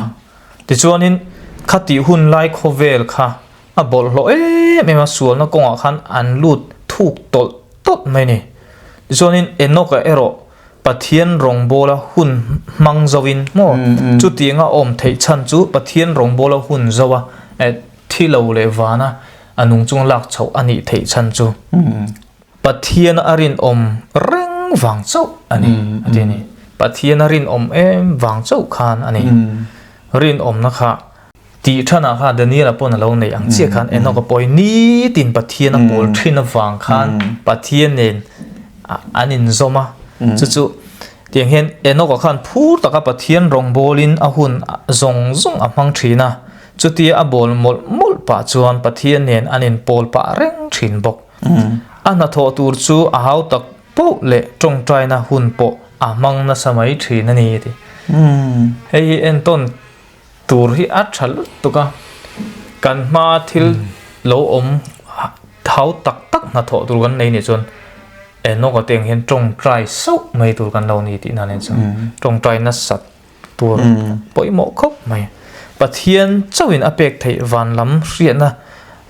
Tichuanin khatih hun lai khawvel kha a bawlhhlawh em em a, sualna kawngah khan an lut thuk tawlh tawlh mai a ni. Tichuanin Enoch-a erawh Pathian rawngbawla hun hmang zoin maw chutianga awm theih chhan chu Pathian rawngbawla hun zoa thi lo leh vana a nung chung lak chhoh a nih theih chhan chu Pathian a rinawm reng vang chauh a ni a ti a ni. Pathian a rinawm em vang chauh khan a ni. Rinawmna kha Tih thanah khan Daniel-a pawn a lo neih ang chiah khan Enoch-a pawh hi nitin Pathian a pawl thin avang khan Pathian nen an inzawm a. Chu chu tiang hian Enoch-a khan phur taka Pathian rawngbawlin a hun zawng zawng a hmang thin a. Chutia a bawl mawlh mawlh pah chuan Pathian nen an inpawl pah reng thin bawk. A hnathawh tur chu a hau tak poh leh tawngtaina hun pawh a hmang nasa mai thin a ni a ti. Hei hi entawn Tur hi a tha lutuk a, kan hma thil lo awm thau tak tak hnathawh tur kan nei nih chuan Enoch-a te ang hian tawngtai sauh mai tur kan lo ni tih na nen chuan tawngtai nasat tur pawimawh khawp mai. Pathian chauhin a pek theih van lam hriatna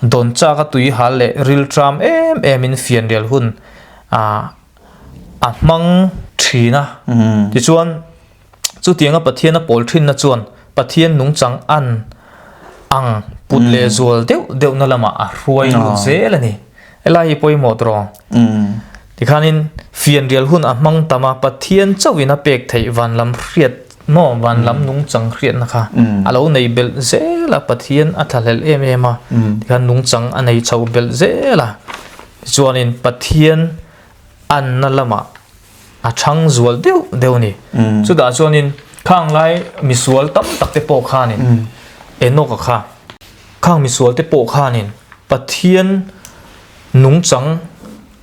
dawn chak a tui hal leh rilṭam em em in fianrial hun a hmang thin a, tichuan Chutianga Pathian a pawl thinna chuan Pathian nungchang an ang put leh zual deuh deuhna lamah a hruai lut zel a ni. Helai hi pawimawh tawh. Tikhanin fianrial hun a hmang tam a, Pathian chauhin a pek theih van lam hriat maw, van lam nungchang hriatna kha a lo nei belh zel a, Pathian a thlahlel em em a, tikhan nungchang a nei chho belh zel a. Tichuanin Pathian anna lamah a chhang zual deuh deuh a ni. Chutah chuanin khang lai misual tam tak te pawh khanin Enoch-a kha khang misual te pawh khanin Pathian nungchang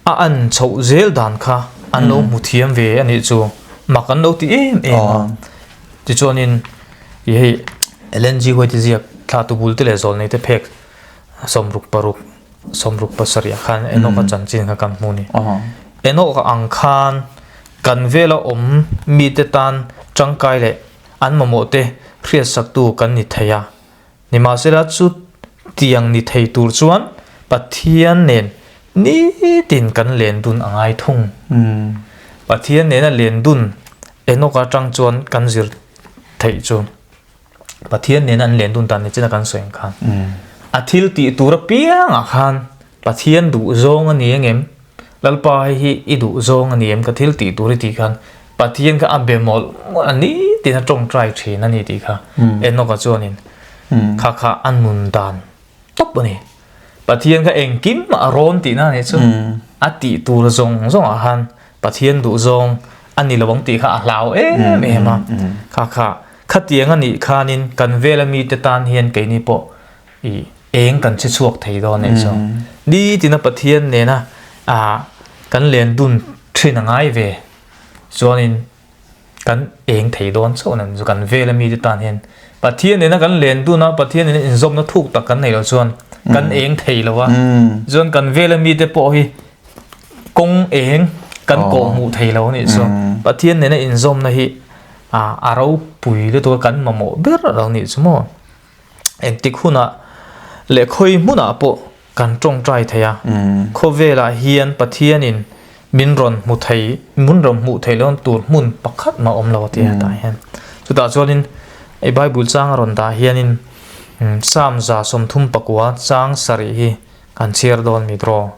a an chhoh zel dan kha an lo hmu thiam ve a nih chu mak an lo ti em em a. Tichuanin ih hei Ellen G. White ziak thla tubul te leh zawlnei te phek 66 67 ah khan Enoch-a chanchin kha kan hmu a ni. Enoch-a ang khan kan vela awm mite tan tangkai leh an mamawh te hriatsaktu kan ni thei a. Nimahsela chu tiang ni thei tur chuan Pathian nen nitin kan len dun a ngai thung. Pathian nena len dun Enoch-a atang chuan kan zir theih chu. Pathian nena an len dun dan ni china kan sawi ang khan a thil tih tur apiangah khan Pathian duh zawng a ni angem Lalpa hei hi i duh zawng a ni em ka thil tih tur i tih khan Pathian kha a be mawlh mawlh a ni tiin a tawngtai thin a ni tih kha Enoch-a chuanin kha kha a nun dan tawp a ni. Pathian kha engkim a rawn tihna a nih chu a tih tur zawng zawngah khan Pathian duh zawng a ni lo ang tih kha a hlau em em a kha kha khatiang a nih khanin kan vela mite tan hian keini pawh i eng kan che chhuak thei dawn a nih chu nitina Pathian nena ah kan len dun thin a ngai ve chuanin kan eng thei dawn chauh a ni chu kan vela mite tan hian Pathian nena kan len dun a Pathian nena inzawmna thuk tak kan nei lo chuan kan eng thei lo a chuan kan vela mite pawh hi kawng eng. Kan kawh hmuh thei lo anih chu. Pathian nena inzawmna hi a ropui lutuk a kan mamawh ber a lo nih chu maw. Engtik hunah leh khawi hmunah pawh kan tawngtai thei a. Khawvelah hian Pathianin min rawn hmu thei, min rawn hmuh theih loh tur hmun pakhat mah awm lo a ti a tah hian. Chutah chuanin i Bible chang a rawn dah hianin Psalm 34 chang sarih hi kan chhiar dawn mi draw.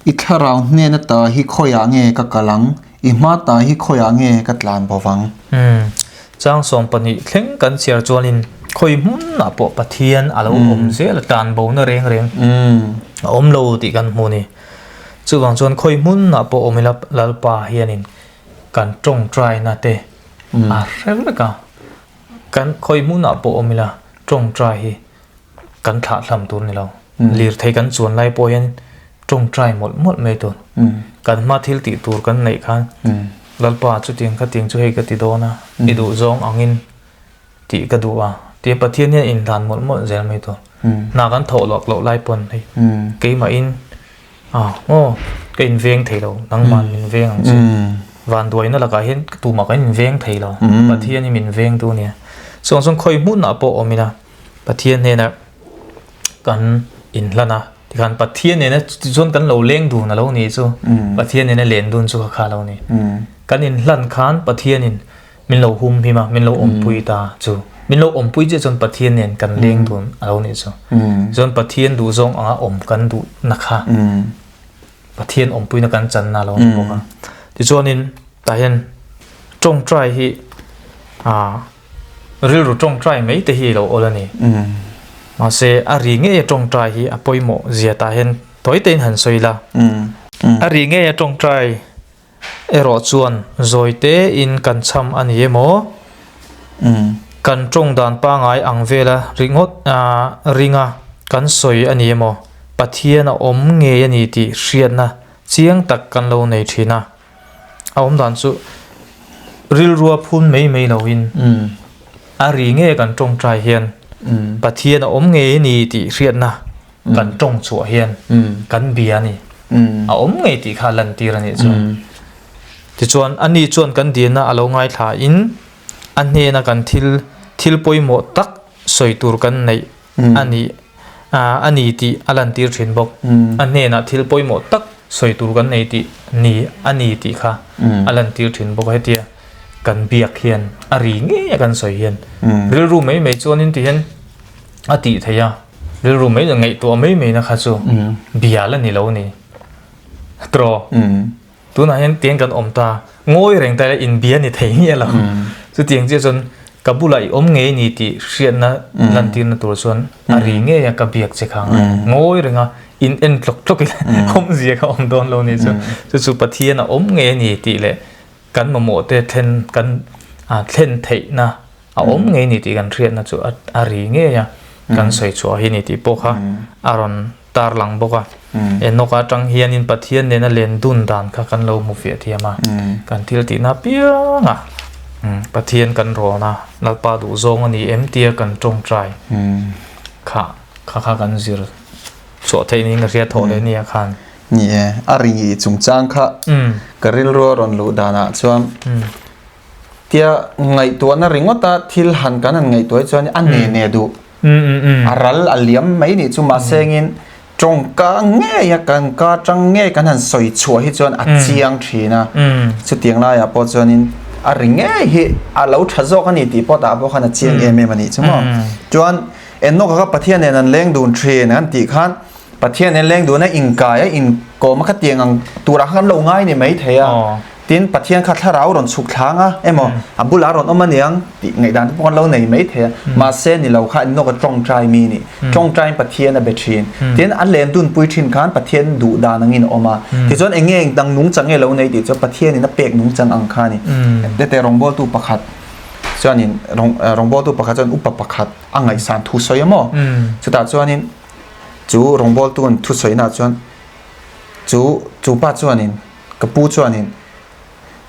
I thlarau hnen ata hi khawiah nge ka kal ang? I hma ta hi khawiah nge ka tlan bo vang? Umm, chang 12 thleng kan chhiar chuanin khawi hmunah pawh Pathian a lo awm zel a, tlan bona reng reng a awm lo tih kan hmu a ni. Chuvang chuan khawi hmunah pawh awm ila Lalpa hianin kan tawngtaina te a hre vek a, kan khawi hmunah pawh awm ila tawngtai hi kan thlah hlam tur ni lo. Lirthei kan chuan lai pawh hian tawngtai mawlh mawlh mai tur. Kan hma thil tih tur kan neih khan Lalpa chutiang khatiang chu hei ka ti dawn a, i duh zawng angin tih ka duh a tia Pathian hian inhlan mawlh mawlh zel mai tur. Hna kan thawh lawk loh lai pawn hei keimahin ah aw ka inveng thei lo nangmah min veng ang che. Vanduaina lakah hian tumah kan inveng thei lo. Pathian hi min veng tu nia. Chuvang chuan khawi hmunah pawh awm ila Pathian hnena kan inhlan a, tikhan Pathian nena chuan kan lo leng dun a lo ni chu, Pathian nena len dun chu kha kha lo ni. Kan inhlan khan Pathianin min lo hum him a, min lo awmpui ta chu. Min lo awmpui chiah chuan Pathian nen kan leng dun a lo ni chu. Chuan Pathian duhzawng anga awm kan duhna kha Pathian awmpuina kan channa a lo ni bawk a. Tichuanin tah hian tawngtai hi ah Rilru tawngtai mai te hi lo awl a ni. Mahse, a ri ngeia tawngtai hi a pawimawh zia tah hian tawi tein han sawi la. A ri ngeia tawngtai erawh chuan zawi tein kan cham a ni emaw, kan tawng dan pangai ang vela ringawt ringa kan sawi a ni emaw, Pathian a awm ngei a ni tih hriatna chiang tak kan lo nei thin a. A awm dan chu rilrua phun mai mai loin a ri nge kan tawngtai hian Pathian a awm ngei a ni tih hriatna kan tawng chhuah hian kan bia a ni. A awm ngei tih kha a lantir a nih chu. Tichuan ani chuan kan dilna a lo ngaithla in a hnena kan thil thil pawimawh tak sawi tur kan neih a ni a ni tih a lantir thin bawk. A hnenah thil pawimawh tak sawi tur kan nei tih ni a ni tih kha a lantir thin bawk a. Hetia kan biak hian a ri ngei a kan sawi hian rilru mai mai chuanin ti hian a tih theih a, rilru mai ngaihtuah mai mai na kha chu bia la ni lo a ni. Tiraw? Tunah hian tiang kan awm ta, ngawi reng ta ila inbia ni thei nge lo. Chutiang chiah chuan ka bulah i awm ngei ni tih hriatna lantirna tur chuan a ri ngei a ka biak che kha ngai. Ngawi renga in en tlawk tlawk ila awmzia kha awm dawn lo ni chu. Chu chu Pathian a awm ngei a ni tih leh kan mamawh te thlen kan thlen theihna a awm ngei ni tih kan hriatna chu a ri ngei a kan sawi chhuah hi ni tih pawh kha a rawn tarlang bawk a. Enoch atang hianin Pathian nena len dun dan kha kan lo hmu fiah thiam a, kan thil tihna apianga Pathian kan rawn a, Lalpa duhzawng a ni em tia kan tawngtai kha kha kha kan zir chhuah theih niin ka hria thawh leh nia khan. Ni e, a ri chungchang kha ka rilru a rawn luh danah chuan tia ngaihtuahna ringawta thil han kan han ngaihtuah hi chuan a ne ne duh. A ral a liam mai nih chu mahsengin tawngka ngei a kan ka tang ngei kan han sawi chhuah hi chuan a chiang thin a. Chutiang laiah pawh chuanin a ri ngei hi a lo tha zawk a ni tih pawh tah pawh khan a chiang em em a nih chu maw. Chuan Enoch-a kha Pathian nen an leng dun thin an tih khan Pathian nen leng dun a inkai a inkawm a khatiang ang turah khan kan lo ngai ni mai thei a. Tin, Pathian kha thlarau rawn chhuk thlang a, emaw a bulah rawn awm aniang tih ngaihdan te pawh kan lo nei mai thei a. Mahse, ni lo kha Enoch-a tawngtai mi nih. Tawngtaiin Pathian a be thin. Tin, a len dunpui thin khan Pathian duh dan angin a awm a. Tichuan, eng nge dang nungchang nge lo nei tih chu Pathianin a pek nungchang ang kha a ni. Tete rawngbawltu pakhat chuanin rawngbawltu pakhat chuan upa pakhat a ngaihsan thu sawi a maw? Chutah chuanin chu rawngbawltu'n thusawiinaah chuan chu chu pa chuanin Ka pu chuanin,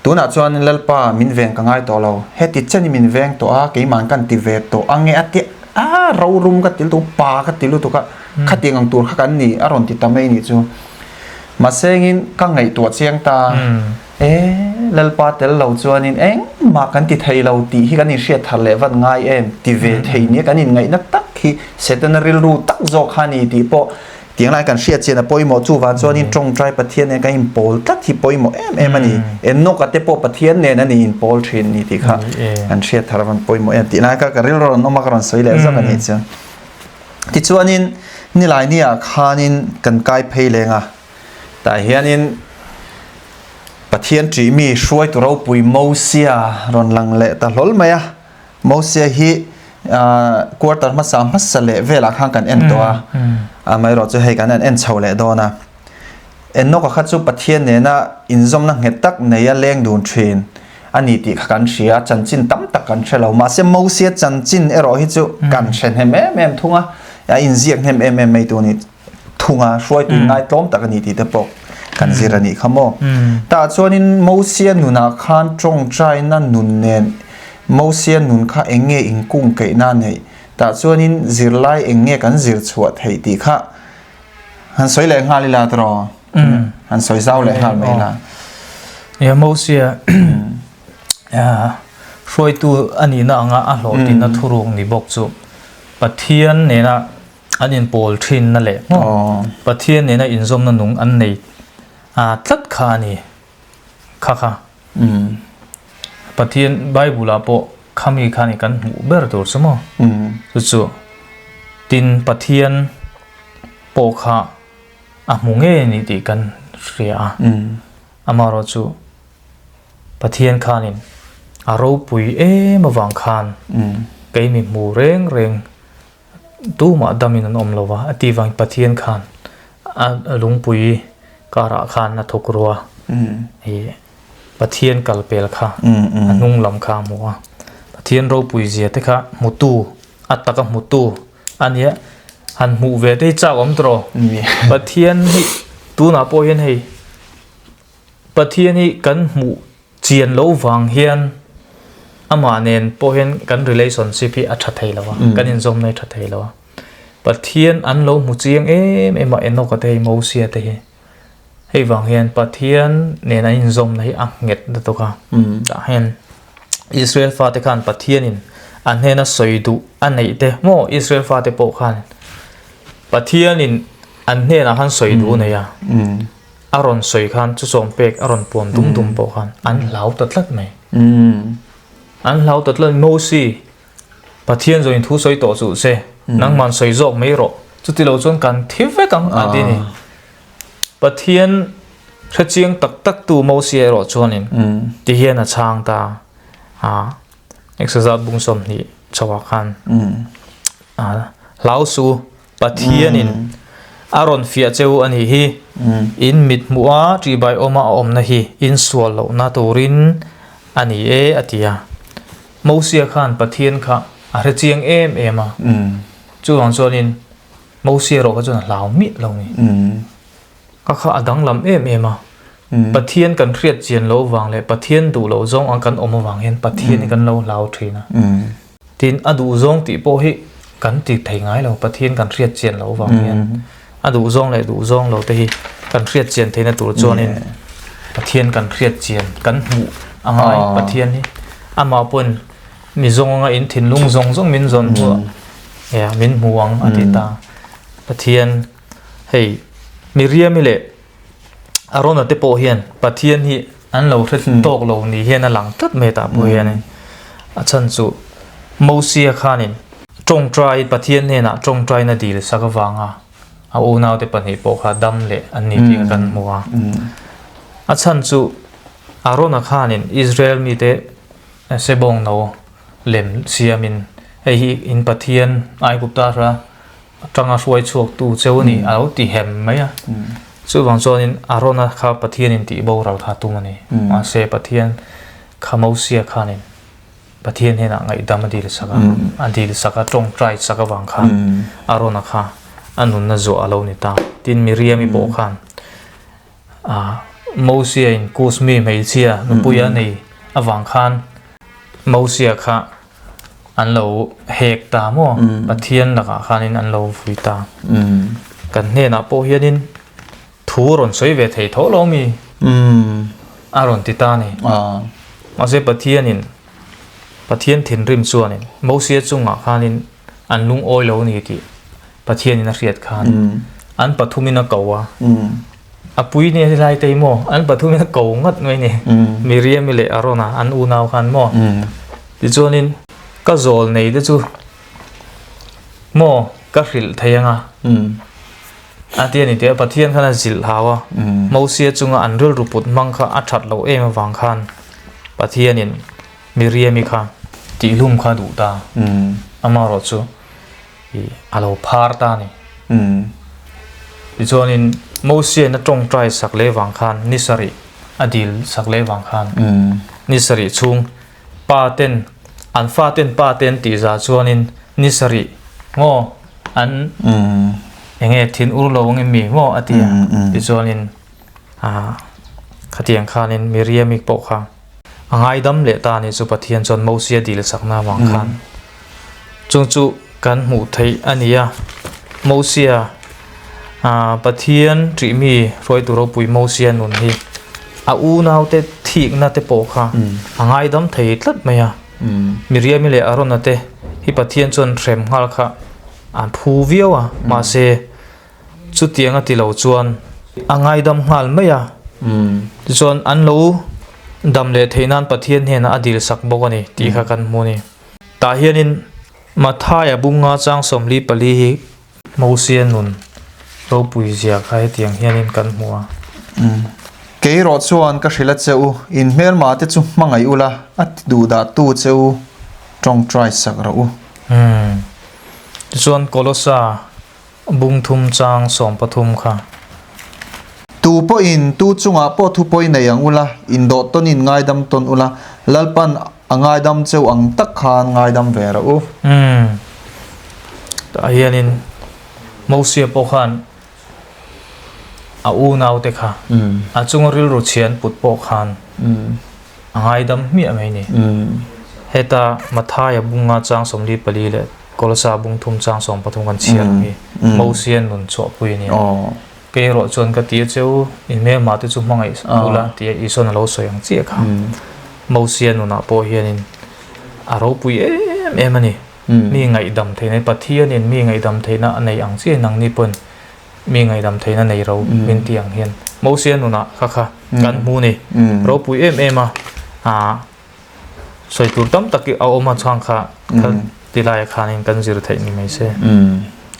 Tunah chuan Lalpa min veng ka ngai tawh lo, heti chen i min veng tawh a, keima'n kan ti ve tawh ang e a ti a, rorum ka ti lutuk, pa ka ti lutuk a, khatiang ang tur kha kan ni a rawn ti ta mai nih chu. Mahse engin ka ngaihtuah chiang ta e, Lalpa tel lo chuanin engmah kan ti thei lo tih hi kan inhriat thar leh vat ngai em ti ve thei nia kan inngaihna tak hi Setana rilru tak zawk kha a ni tih pawh tiang lai kan hriat chian a pawimawh chuvang chuanin tawngtai Pathian nen kan inpawl tlat hi pawimawh em em a ni. Enoch-a te pawh Pathian nen a ni inpawl thin ni tih kha kan hriat thar avan pawimawh em tih lai kha ka rilru rawn awm a ka rawn sawi leh zawk a nih chu. Tichuanin Nilaini-ah khanin kan kai phei leng a, tah hianin Pathian ṭih mi hruaitu ropui Mosia rawn lang leh ta hlawl mai a. Mosia hi quarter hmasa hmasa leh velah khan kan en tawh a, amaherawh chu hei kan han en chho leh dawn a. Enoch-a kha chu Pathian nena inzawmna nghet tak nei a leng dun ṭhin a ni tih kha kan hria a, chanchin tam tak kan hre lo. Mahse, Mosia chanchin erawh hi chu kan hre hnem em em thung a, a inziak hnem em em mai tu a ni thung a, hruaitu ngaitlawm tak a ni tih te pawh kan zir a nih kha maw. Tah chuanin Mosia nunah khan tawngtaina nun nen Mosia nun kha eng nge inkungkeihna a neih? Tah chuanin zirlai eng nge kan zir chhuah theih tih kha Han sawi leh nghal ila tiraw? Han sawi zau leh nghal mai ila. Ya Mosia hruaitu a nihna anga a hlawhtlinna thuruk ni bawk chu Pathian nena an inpawl thinna leh Pathian nena inzawmna nung an nei tlat kha a ni. Kha kha. Pathian Bible ah pawh khami kha ni kan hmuh ber tur chu maw. Chu chu tin Pathian pawh kha a hmu ngei a ni tih kan hria a. Amaherawh chu Pathian khanin a ropui em avang khan kei mi hmu reng reng Tumah damin an awm lo va, a tih vangin Pathian khan a lungpui karah khan a thawk rua. I Pathian kal pel kha a hnung lam kha a hmu a. Pathian ropui zia te kha hmutu, a taka hmutu a nia. Han hmuh ve te hi chak awm tawh. Pathian hi tunah pawh hian hei Pathian hi kan hmuh Chian loh vang hian amah nen pawh hian kan relationship hi a tha thei lo a, kan inzawmna hi a tha thei lo a. Pathian an lo hmu chiang em em a Enoch-a te hi Mosia te hi. Hei vang hian Pathian nen an inzawmna hi a nghet lutuk a. Tah hian Israel fate khan Pathianin an hnena sawi duh a neih te maw Israel fate pawh khan Pathianin an hnenah khan sawi duh a nei a. A rawn sawi khan chu sawm pek a rawn puan dum dum pawh khan an hlau ta tlat mai. An hlau ta tlat Mosi Pathian zawin thu sawi tawh chuh che nangman sawi zawk mai rawh chuti lo chuan kan thi vek ang a ti ni. Pathian hre chiang tak tak tu Mosi erawh chuanin ti hian a chhang ta a Exodus bung 20 chhoah khan a hlau su Pathianin a rawn fiah che u a nih hi. In mit hmuh a ṭihbai awma a awmna hi in sual lohna turin a ni e, a ti a. Mosia khan Pathian kha a hre chiang em em a. Chuvang chuanin Mosia erawh kha chuan a hlau miah lo ni. Ka kha a danglam em em a. Pathian kan hriat chian loh vang leh Pathian duh loh zawng ang kan awm avang hian Pathian hi kan lo hlau thin a. Tin, a duh zawng tih pawh hi kan ti thei ngai lo, Pathian kan hriat chian loh avang hian a duh zawng leh duh zawng lo te hi kan hriat chian theihna tur chuanin Pathian kan hriat chian kan hmuh a ngai Pathian hi amah pawhin mi zawng anga in thinlung zawng zawng min zawn hmuh a min hmu ang a ti ta. Pathian hei Miriam-i leh Arona te pawh hian Pathian hi an lo hre tawk lo ni hian a lang tlat mai tah pawh hianin a chhan chu Mosia khanin tawngtai Pathian hnenah tawngtaina dil sak avanga a unaute pahnih pawh kha dam leh an ni tih kan hmu a. A chhan chu Arona khanin Israel mite sebawng no lem siamin hei hi in Pathian Aigupta hra Atanga hruai chhuaktu cheu a ni a lo ti hem mai a. Chuvang chuanin Arona kha Pathianin tih boral kha tum a ni. Mahse Pathian kha Mosia khanin Pathian hnenah ngaihdam a dil sak a, a dil sak a, tawngtai sak avang khan Arona kha a nunna zuah a lo ni ta. Tin Miriam-i pawh khan Mosia-in Kus mi hmeichhia nupui a nei avang khan Mosia kha an lo hek ta maw? Pathian lakah khanin an lo vui ta. Kan hnenah pawh hianin. Thu rawn sawi ve thei tho lo mi? A rawn ti ta a ni. Mahse Pathianin, Pathian thinrim chuanin Mosia chungah khanin an lungawi lo a ni tih Pathianin a hriat khan an pathumin a ko a. A pui ni lai te hi maw an pathumin a ko ngat mai ni. Miriami leh Arona an unau khan maw. Tichuanin ka zawl nei te chu maw ka hrilh thei anga. A ti a ni tih a Pathian khan a zilh hau a. Mosia chunga an rilru put hmang kha a that loh em avang khan Pathianin Miriami kha tihlum kha a duh ta. Amaherawhchu a lo phar ta a ni. Tichuanin Mosiain a tawngtai sak leh vang khan ni sarih a dil sak leh vang khan ni sarih chhung pa ten an fa ten pa te an tih zah chuanin ni sarih maw an eng nge thin ur lo ang em mi maw a ti a. Tichuanin khatiang khanin Miriami pawh kha a ngaidam leh ta a ni chu Pathian chuan Mosia dil sakna avang khan. Chung chu kan hmuh theih a ni a, Mosia, Pathian ṭihmi hruaitu ropui Mosia nun hi a unaute thikna te pawh kha a ngaidam thei tlat mai a. Miriami leh Arona te hi Pathian chuan hrem nghal kha an phu viau a, mahse chutiang a ti lo chuan a ngaidam nghal mai a. Tichuan an lo dam leh theih nan Pathian hnenah a dilsak bawk a ni tih kha kan hmu a ni. Tah hianin Mathaia bunga chang 44 hi Mosia nun ropui zia kha hetiang hianin kan hmu a. Kei erawh chuan ka hrilh a che u, in hmelma te chu hmangaih ula, a ti duhdah tu che u tawngtai sak rawh u. Tichuan Kolosa Bung thum chang 13 kha. Tu pawhin tu chungah pawh thu pawi nei ang ula, indawh tawnin ngaidam tawn ula, Lalpan a ngaidam cheu ang tak khan ngaidam ve rawh u. Umm. Tah hianin Mosia pawh khan a unaute kha a chunga rilru chhian put pawh khan a ngaidam hmiah mai ni. Heta Mathaia bunga chang 44 leh Kolosa bung thum chang 13 kan chhiar ang hi Mosia nun chhuahpui a ni a. Kei erawh chuan ka ti a che u, in hmelma te chu hmangaih ula tia Isuan a lo sawi ang chiah kha. Mosia nunah pawh hianin a ropui em em a ni. Mi ngaihdam theihna, Pathianin mi ngaihdam theihna a nei ang chiah nangni pawhin mi ngaihdam theihna nei ro min ti ang hian Mosia nunah kha kha kan hmu ni. Ropui em em a, sawi tur tam tak a awm a chuan kha kha ti laia khanin kan zir theih ni mai se.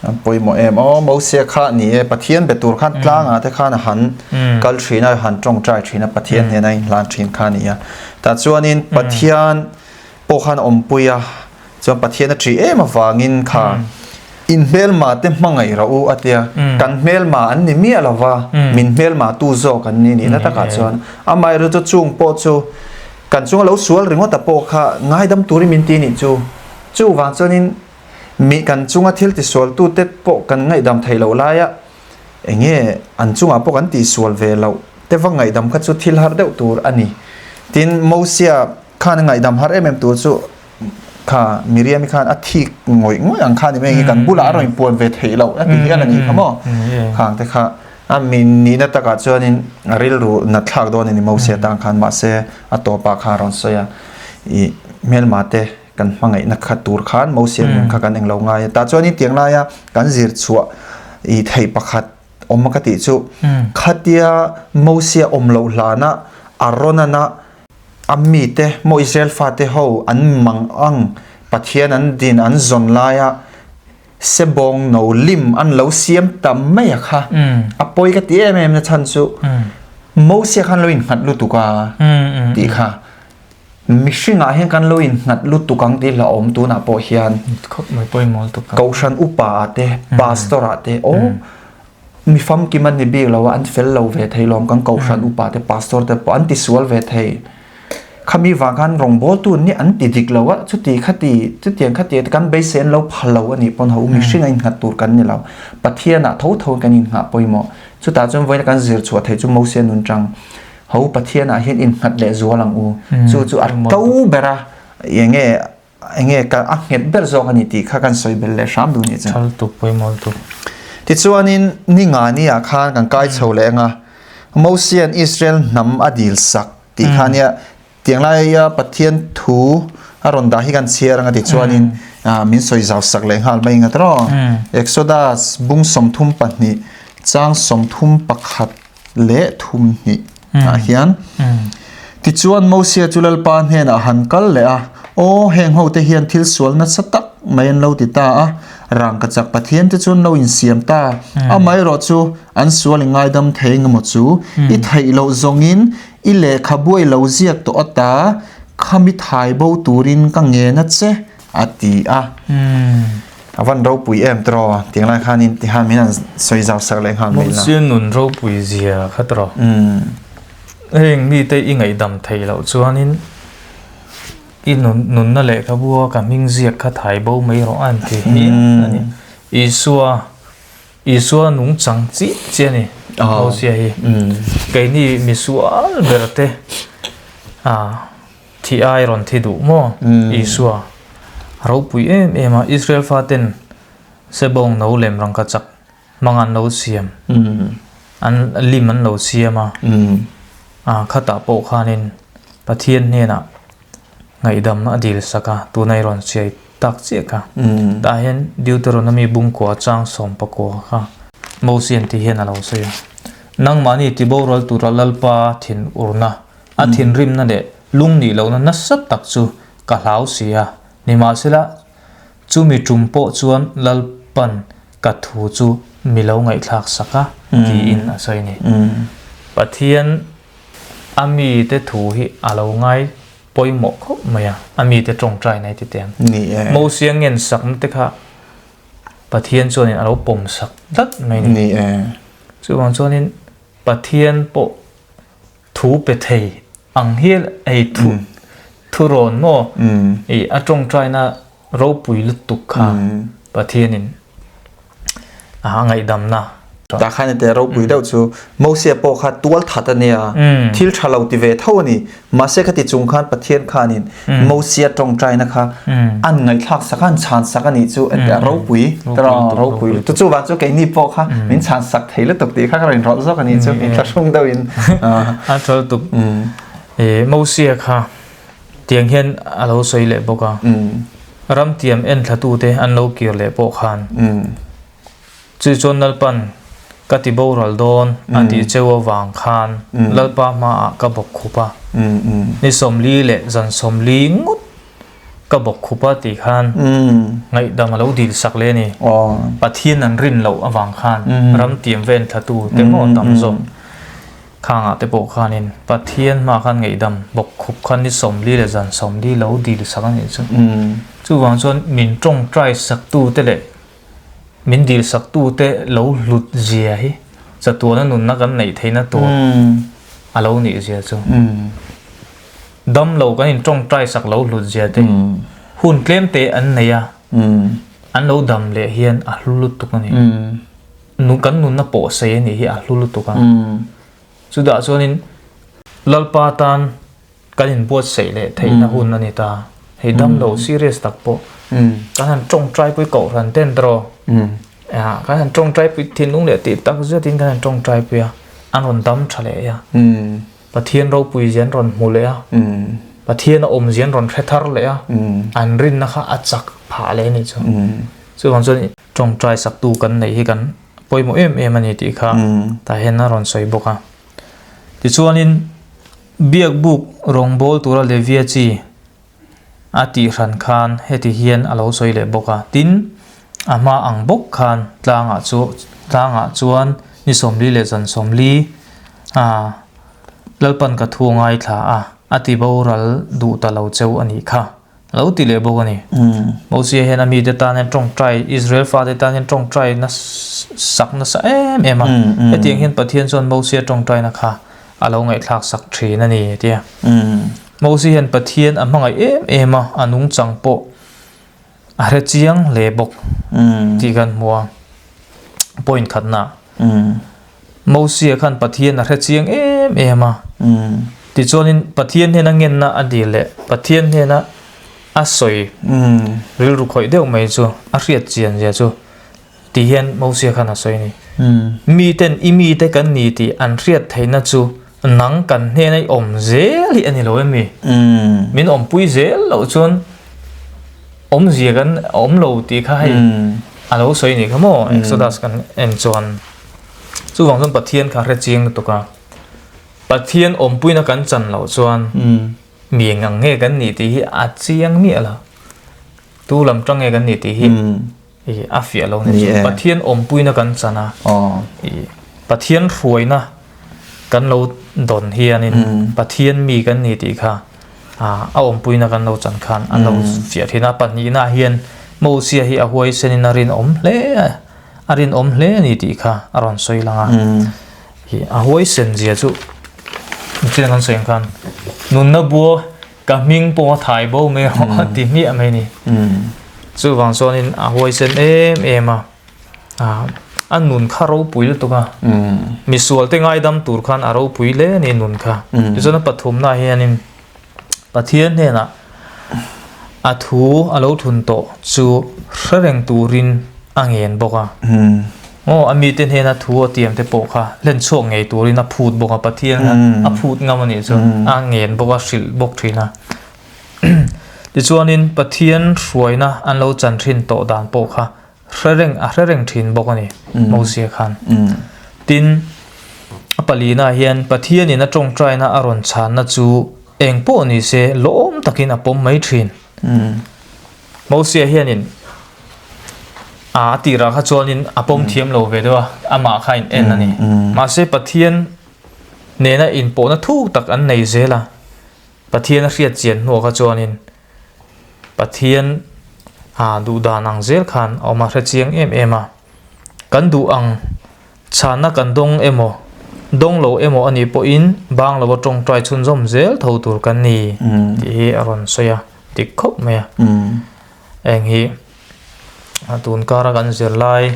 An pawimawh em aw Mosia kha ni e Pathian be tur khan tlangah te khan a han kal thin a han tawngtai thin a Pathian hnena in hlan thin kha ni a. Tah chuanin Pathian pawh khan awmpui a chuan Pathian a ṭih em avangin kha in hmelma te hmangaih rawh u a tia kan hmelma an ni miah lo va min hmelma tu zawk an ni nihna takah chuan amaherawhchu chu chung pawh chu kan chunga lo sual ringawt a pawh kha ngaidam turin min ti nih chu chuvang chuanin mi kan chunga thil tisual tute pawh kan ngaihdam theih loh laia enge an chungah pawh kan tihsual ve loh te va ngaihdam kha chu thil har deuh tur a ni tin Mosia Khan a ngaihdam har em em tur chu kha Miriam-i khan a thik ngawih ngawih ang kha ni mai nge kan bulah a rawn inpuan ve theih loh a ti hial a nih kha maw? Khang te kha a min nihna takah chuanin a rilru nat thlak dawn a ni Moses tan khan mahse a tawpah khan a rawn sawi a ih hmelma te kan hmangaihna kha tur khan Moses nun kha kan englo ngai a tah chuanin tiang laia kan zir chhuah ih theih pakhat awm ka tih chu khatia Moses awm loh hlana a rawn ana A mite, maw Israel fate ho an mang ang Pathian an din an zawn laia sebawng no lim an lo siam ta mai a kha. A pawi ka ti em em na chhan chu Mosia khan lo innghat lutuk a tih kha. Mihringah hian kan lo innghat lutuk ang tih hlauhawm tunah pawh hian. Kohhran upa ah te, pastor ah te aw Mi famkim an ni bik lo a, an fel lo ve thei lawm, kan kohhran upa te, pastor te pawh an ti sual ve thei. Khami vang khan rawngbawltu an nih an ti dik lo a, chuti khati, chutiang khati kan beisei an lo pha lo a nih pawn ho, mihring a innghat tur kan ni lo. Pathian ah tho tho in kan inngah pawimawh. Chutah chuan vawiin kan zir chhuah theih chu Mosia nun tang ho Pathian ah hian innghat leh zual ang u. Chu chu a to ber a, eng nge Enge ka a nghet ber zawk a ni tih kha kan sawi bel leh hram duh nih chu. Thal tuk pawimawh lutuk. Tichuanin ni nga ni ah khan kan kai chho leh anga Mosian Israel hnam a dil sak tih kha nia tiang laia Pathian thu a rawn dah hi kan chhiar anga tichuanin min sawi zau sak leh nghal mai anga tawh. Exodus bung 32 chang 31 leh 32 ah hian tichuan Mosia chu Lalpa hnenah han kal leh a, Aw, heng ho te hian thil sual nasa tak mai an lo ti ta a, rangkachak Pathian te chu an lo insiam ta, amaherawh chu an sual i ngaidam thei engemaw chu i theih loh zawngin i lehkhabu i lo ziak tawh ata khami thai bo turin ka ngen a che, a ti a. A van ropui em tiraw? Tiang lai khanin tihan min han sawi zau sak leh nghal mai la. Mosia nun ropui zia kha tiraw? Heng mite i ngaihdam theih loh chuanin i nun nunna lehkhabu a ka hming ziak kha thai bo mai rawh a an ti hi a ni. Isua Isua nungchang chiah chiah a ni Mosia hi. Keini misual ber te ah Thi ai rawn thi duh maw? Isua ropui em em a, Israel faten sebawng no lem rangkachak hmang an lo siam, an lim an lo siam a, khatah pawh khanin Pathian hnenah ngaihdam a dil sak a, tuna i rawn siai tak chiah kha. Tah hian Deuteronomy bungkua chang 19 kha Mosian ti hian a lo sawi a, Nangmahni tiboral tura Lalpa thin urna A thinrimna leh lungnih lohna nasa tak chu ka hlau si a, nimahsela chumi tum pawh chuan Lalpan ka thu chu mi lo ngaihthlak sak a, tiin a sawi a ni. Pathian a mite thu hi a lo ngai pawimawh khawp mai a, a mite tawngtai nai ti teh ang. Mosia ngensakna te kha Pathian chuanin a lo pawmsak tlat mai a ni. Chuvang chuanin Pathian pawh Thu pe thei ang hial hei thu thu rawn maw i a tawngtaina ropui lutuk kha Pathianin a ngaihdamna. Tah khan ete ropui deuh chu Mosia pawh kha tual that a nia, thil tha lo ti ve tho a ni. Mahse khati chung khan Pathian khanin Mosia tawngtaina kha an ngaihthlak sak a, an chhan sak a nih chu ete a ropui ropui lutuk. Chu vang chu keini pawh kha min chhan sak thei lutuk tih kha ka rawn inrawlh zawk a nih chu inthlahrung deuhin. A tha lutuk. Mosia kha tiang hian a lo sawi leh bawk a, ramtiam enthlatute an lo kir leh pawh khan Chu chuan Lalpan ka ti boral dawn a tih cheu avang khan Lalpa hmaah ka bawk khup a, ni 40 leh zan 40 ngawt ka bawk khup a tih khan ngaihdam a lo dil sak leh a ni. Pathian an rin loh avang khan ramtiam ven thlatu te maw tam zawk khangah te pawh khanin Pathian hmaah khan ngaihdam bawk khup khan ni 40 leh zan 40 lo dil sak a nih chu. Chuvang chuan min tawngtai saktute leh Min dilsaktute lo hlut zia hi chatuana nunna kan neih theihna tur a lo nih zia chu. Dam lo kan intawngtai sak lo hlut zia te hun tlem te an nei a, an lo dam leh hian a hlu lutuk a ni. Kan nunna pawh sei a nih hi a hlu lutuk a. Chutah chuanin Lalpa tan Kan inbuatsaih leh theihna hun a ni ta. Hei damlo serious tak pawh kan han tawngtai pui kohhran ten tawh kan han tawngtai pui thinlung leh tih tak zetin kan han tawngtai pui a, an rawn dam tha leh a, Pathian ropui zia an rawn hmu leh a, Pathian a awm zia an rawn hre thar leh a, an rinna kha a chak phah leh a nih chu. Chuvang chuan tawngtai saktu kan neih hi kan pawimawh em em a ni tih kha tah hian a rawn sawi bawk a. Tichuanin Biakbuk rawngbâwl tura Levia chi a tih hran khan heti hian a lo sawi leh bawk a, tin, a hma ang bawk khan tlangah chu tlangah chuan ni 40 leh zan 40 a Lalpan ka thu ngaithla a, a ti boral duh ta lo cheu a nih kha. A lo ti leh bawk a ni. Mosia hian a mite tan hian tawngtai, Israel fate tan hian tawngtai na sak nasa em em a. Hetiang hian Pathian chuan Mosia tawngtaina kha a lo ngaihthlak sak thin a ni tia. Mosia hian Pathian a hmangaih em em a, a nungchang pawh a hre chiang hle bawk tih kan hmu a. Point khatna. Mosia khan Pathian a hre chiang em em a. Tichuanin Pathian hnena ngenna a dil leh Pathian hnena a sawi rilru khawih deuh mai chu a hriat chian zia chu Ti hian Mosia khan a sawi a ni. Miten i mite kan ni tih an hriat theihna chu nang kan hnena i awm zel hi a ni lo em mi? Min awmpui zel loh chuan awmzia kan awm lo tih kha hei a lo sawi ni kha maw Exodus kan en chuan. Chuvang chuan Pathian kha hre chiang lutuk a, Pathian awmpuina kan chan loh chuan mi eng ang nge kan nih tih hi a chiang miah lo. Tu lam tang nge kan nih tih hi a fiah lo ni chu. Pathian awmpuina kan chan a, Pathian hruaina kan lo dawn hianin Pathian mi kan ni tih kha a awmpuina kan lo chan khan a lo fiah thin a. Pahnihna hian Mosia hi a huaisenin a rinawm hle a, a rinawm hle a ni tih kha a rawn sawi lang a. A huaisen zia chu nichina kan sawi ang khan nunna bua Ka hming pawh a thai bo mai rawh a ti hmiah mai ni. Chuvang chuanin a huaisen em em a, a nun kha ropui lutuk a, misual te ngaidam tur khan a ropui hle a ni nun kha. Tichuan a pathumnaah hianin Pathian hnenah a thu a lo thun tawh chu hre reng turin a ngen bawk a. Aw, a mite hnena thu a tiam te pawh kha hlen chhuak ngei turin a phut bawk a, Pathian kha a phut ngam a nih chu, a ngen bawk a, hrilh bawk thin a. Tichuanin Pathian hruaina an lo chan thin tawh dan pawh kha hre reng, a hre reng thin bawk a ni, Mosia khan. Tin, a palina hian Pathianin a tawngtaina a rawn chhanna chu eng pawh ni se lawm takin a pawm mai thin. Mosia hianin a tirah kha chuanin a pawm thiam lo ve deuh a, amah kha a in en a ni. Mahse Pathian nena inpawhna thuk tak an nei zel a, Pathian a hriat chian hnuah kha chuanin Pathian a duh dan ang zel khan a awm a hre chiang em em a. Kan duh ang chhanna kan dawng emaw, dawng lo emaw a nih pawhin bang lova tawngtai chhunzawm zel tho tur kan ni tih hi a rawn sawi a. Dik khawp mai a. Eng hi a tun kara kan zirlai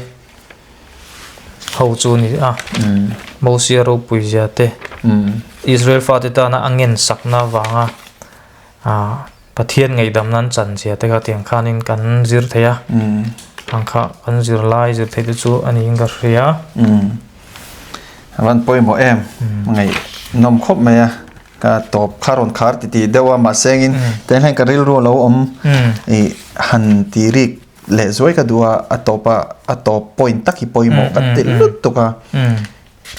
ho chu ni a. Mosia ropui zia te Israel fate tana a ngen sakna avanga Pathian ngaihdam nan chan zia te kha tiang khanin kan zir thei a. Ang kha kan zirlai zir theih te chu a niin ka hria. A van pawimawh em ngaihnawm khawp mai a. Ka tawp kha rawn khar ti tih deuh a mahse engin teh hian ka rilru a lo awm i han ti rik leh zuai ka duh a a tawp a a tawp point tak hi pawimawh ka ti lutuk a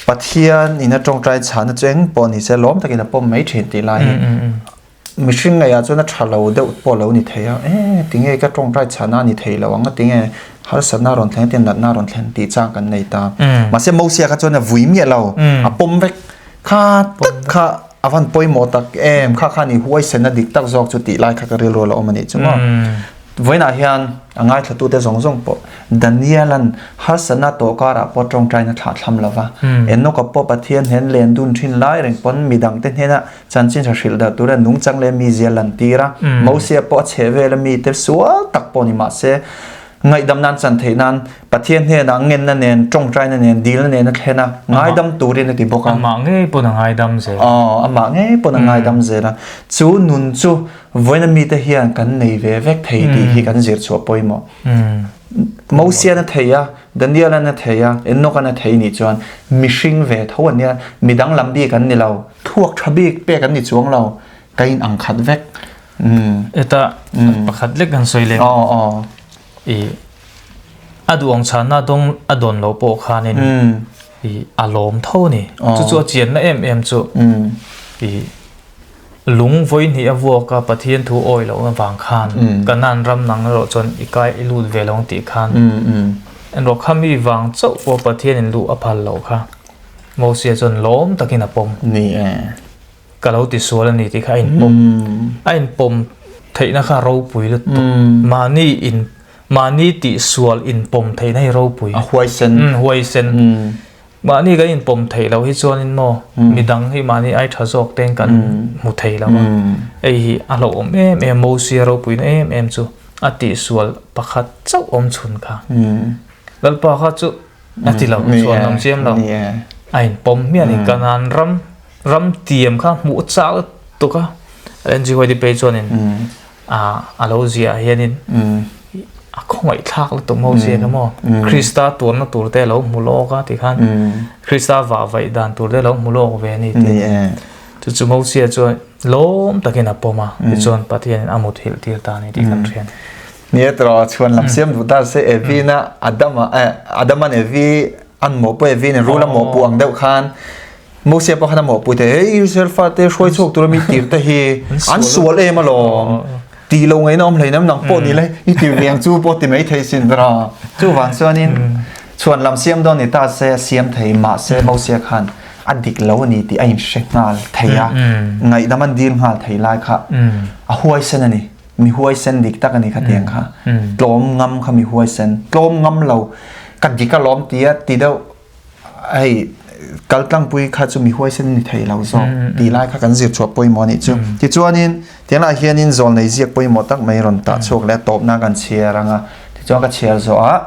Pathian in a tawngtai chhahna chu eng pawh ni se lawm takin a pawm mai thin tih lai hi mihring ngaihah chuan a tha lo deuh pawh a lo ni thei a e tinge ka tawngtai chhahna a ni thei lo ang a tinge harsatna a rawn thleng a tinge natna a rawn thlen tih chang kan nei ta mahse Mosia kha chuan a vui miah lo a pawm vek. Kha tak kha a van pawimawh tak em, kha khan i huaisen a dik tak zawk chu tih lai kha ka rilru a la awm a nih chu maw. Vawiinah hian a ngaithlatute zawng zawng pawh Daniel-a'n harsatna tawh karah pawh tawngtaina thlah thlam lo va, Enoch-a pawh Pathian hnen len dun thin lai reng pawn midangte hnena chanchin hra hrilh darh tura nungchang leh mizia lantir a, Mosia pawh a chheh vela mite sual tak pawh ni mahse, Ngaihdam nan chan theih nan Pathian hnenah ngenna nen, tawngtaina nen, dilna nen a thlen a, ngaidam turin a ti bawk a. Amah ngei pawn a ngaidam zel. Aw, amah ngei pawn a ngaidam zel a. Chu nun chu vawiina mite hian kan nei ve vek thei tih hi kan zir chhuah pawimawh. Mosian a thei a, Daniel-an a thei a, Enoch-an a thei nih chuan mihring ve tho an nia, midang lam bik an ni lo, thluak tha bik pek an ni chuang lo, ka in ang khat vek. Heta pakhat lek kan sawi leh. Aw aw. I a duh ang chhanna dawng a dawn loh pawh khanin i a lawm tho a ni. Chu chu a chianna em em chu i lung vawi hnih a vuak a Pathian thu awi loh avang khan Kanan ram nang erawh chuan i kai i lut ve lo ang tih khan erawh kha mi vang chauh pawh Pathianin luh a phal loh kha Mosia chuan lawm takin a pawm. Ni e. Ka lo ti sual a ni tih kha a inpawm. A inpawm theihna kha ropui lutuk. Mahni in mahni tih sual inpawm theihna hi ropui. A huaisen. Huaisen. Mahni kan inpawm theih loh hi chuanin maw midang hi mahni ai tha zawk ten kan hmu thei lo a. Hei hi a hlauhawm em em Mosia ropuina em em chu a tihsual pakhat chauh awm chhun kha. Lalpa kha chu a ti lo chuan awm chiam lo. A inpawm hmiah a ni. Kanan ram Ram tiam kha hmuh chak lutuk a, Ellen G. White-i phei chuanin a lo ziah hianin A khawngaih thlak lutuk Mosia kha maw? Krista tuarna tur te lo hmu lawk a ti khan Krista vah vaih dan tur te lo hmu lawk ve a ni ti. Chu chu Mosia chuan lawm takin a pawm a, tichuan Pathianin a muthilh tir ta a ni tih kan hria a ni. Ni e tiraw, chhuan lam siam duh ta se Evi-na Adama eh Adaman Evi an mawhpui Evi-in rul a mawhpuh ang deuh khan Mosia pawh khan a mawhpui thei, hei Israel fate hruai chhuak tura mi tir te hi an sual em alawm. Tih lo ngaihna awm hleinem nang pawh ni le i ti ve ang chu pawh ti mai thei sin ber a. Chuvang chuanin chhuan lam siam dawn ni ta se a siam thei mahse Mosia khan a dik lo a ni tih a inhre nghal thei a, ngaihdam an dil nghal thei lai kha a huaisen a ni. Mi huaisen dik tak a ni kha tiang kha. Tlawm ngam kha mi huaisen. Tlawm ngam lo ka dik alawm tia ti deuh hei kaltlangpui kha chu mi huaisen ni thei lo zawk tih lai kha kan zir chhuah pawimawh a nih chu. Tichuanin tiangah hianin zawlnei ziak pawimawh tak mai rawn tah chhuak leh a tawpna kan chhiar ang a, tichuan ka chhiar zawhah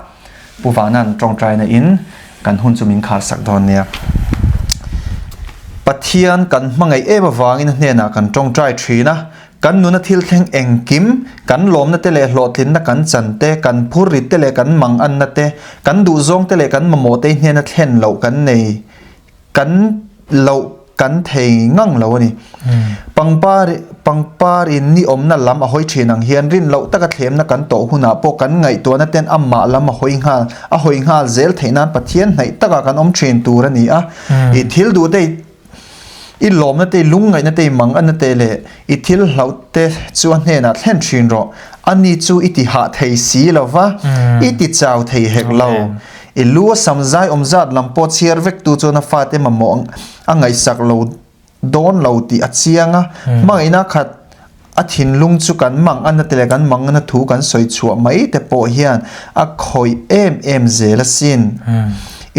Pu Vana'n tawngtaina in kan hun chu min khar sak dawn nia. Pathian kan hmangaih em avangin a hnenah kan tawngtai thin a, Kan nuna thil thleng engkim, kan lawmna te leh hlawhtlinna kan chan te, kan phurrit te leh kan manganna te, kan duhzawng te leh kan mamawh te hnena thlen loh kan nei, kan loh kan thei ngang lo a ni. Pangpar pangpar in ni awmna lam a hawi thin ang hian rin loh taka thlemna kan tawh hunah pawh kan ngaihtuahna ten amah lam a hawi nghal a hawi nghal zel theih nan Pathian hnaih takah kan awm thin tur a ni a. I thil duh te I lawmna te, i lungngaihna te, i manganna te leh i thil hlauh te chu a hnenah thlen thin rawh. Ani chu i ti hah thei si lo va, i ti chau thei hek lo. I lu a sam zai awm zat lam pawh chhiar vek tu chuan a fate mamawh a ngaihsak lo dawn lo tih a chiang a. Hmangaihna khat a thinlung chu kan manganna te leh kan manganna thu kan sawi chhuah mai te pawh hian a khawih em em zel asin.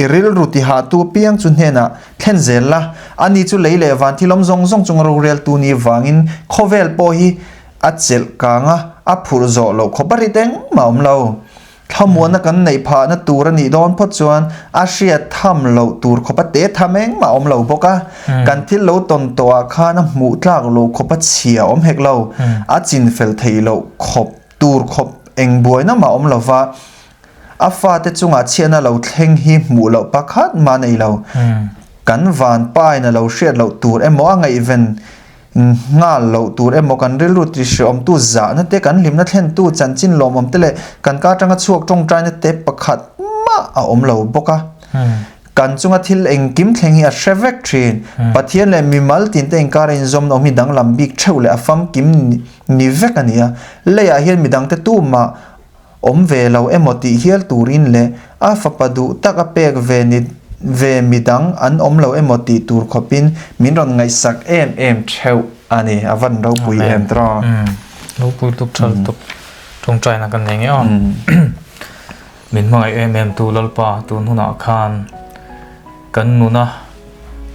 I rilru tihahtu apiang chu hnenah thlen zel la, ani chu lei leh van thil awm zawng zawng chunga roreltu ni vangin khawvel pawh hi a chelh kang a, a phurh zawh loh khawp a rit engmah a awm lo. Thlamuanna kan neih phahna tur a nih dawn phawt chuan a hriat tham loh tur khawpa te tham engmah a awm lo bawk a, kan thil lo tawn tawhah khan a hmuh tlak lo khawpa chhia a awm hek lo, a chinfel theih loh khawp tur khawp eng buaina mah a awm lo va, a fate chungah chhiatna lo thleng hi hmuh loh pakhat mah a nei lo. Kan vanpain a lo hriat loh tur emaw a ngaihven Nghal loh tur emaw kan rilru ti hreawmtu zahna te, kan hlimna thlentu chanchin lawmawm te leh kan ka atanga chhuak tawngtaina te pakhat mah a awm lo bawk a. Kan chunga thil engkim thleng hi a hre vek thin. Pathian leh mimal tinte inkara inzawmna awm hi danglam bik theuh leh a famkim ni vek a ni a. Leiah hian midangte tumah Awm ve lo emaw tih hial turin leh a fapa duh tak a pek ve ni ve midang an awm lo emaw tih tur khawpin min rawn ngaihsak em em theuh a ni. A van ropui em tawh. Amen. Ropui tuk tha lutuk. Tawngtaina kan nei ngei aw. Min hmangaih em em tu Lalpa tun hunah khan kan nuna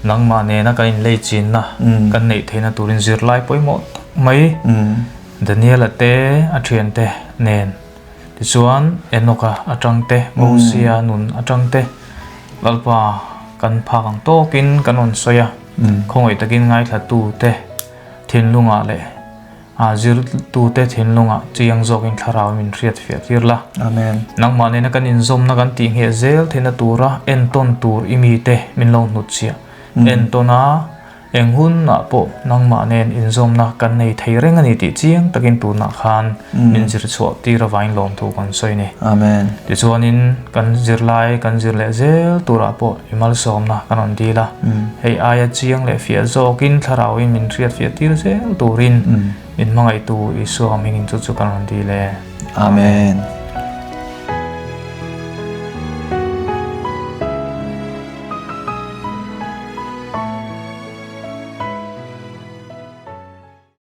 nangmah nena kan inlei chinna kan neih theihna turin zirlai pawimawh tak mai Daniela te a thiante nen tichuan Enoka atang te Mosia nun atang te Lalpa kan phak ang tawkin kan rawn sawi a, khawngaih takin ngaithla tu te thinlungah leh a zirtu te thinlungah chiang zawkin thlarau min hriat fiah tir la. Amen. Nangmah nena kan inzawmna kan tihngheh zel theihna tura entawn tur i mite min lo hnutchhiah. Entawna Eng hunah pawh nangmah nen inzawmna kan nei thei reng a ni tih chiang takin tunah khan min zir chhuah tir avangin lawmthu kan sawi a ni. Amen. Tichuanin kan zirlai kan zir leh zel turah pawh i malsawmna kan rawn dil a. Hei aia chiang leh fiah zawkin thlarauin min hriat fiah tir zel turin min hmangaihtu Isua hmingin chu chu kan rawn dil e. Amen.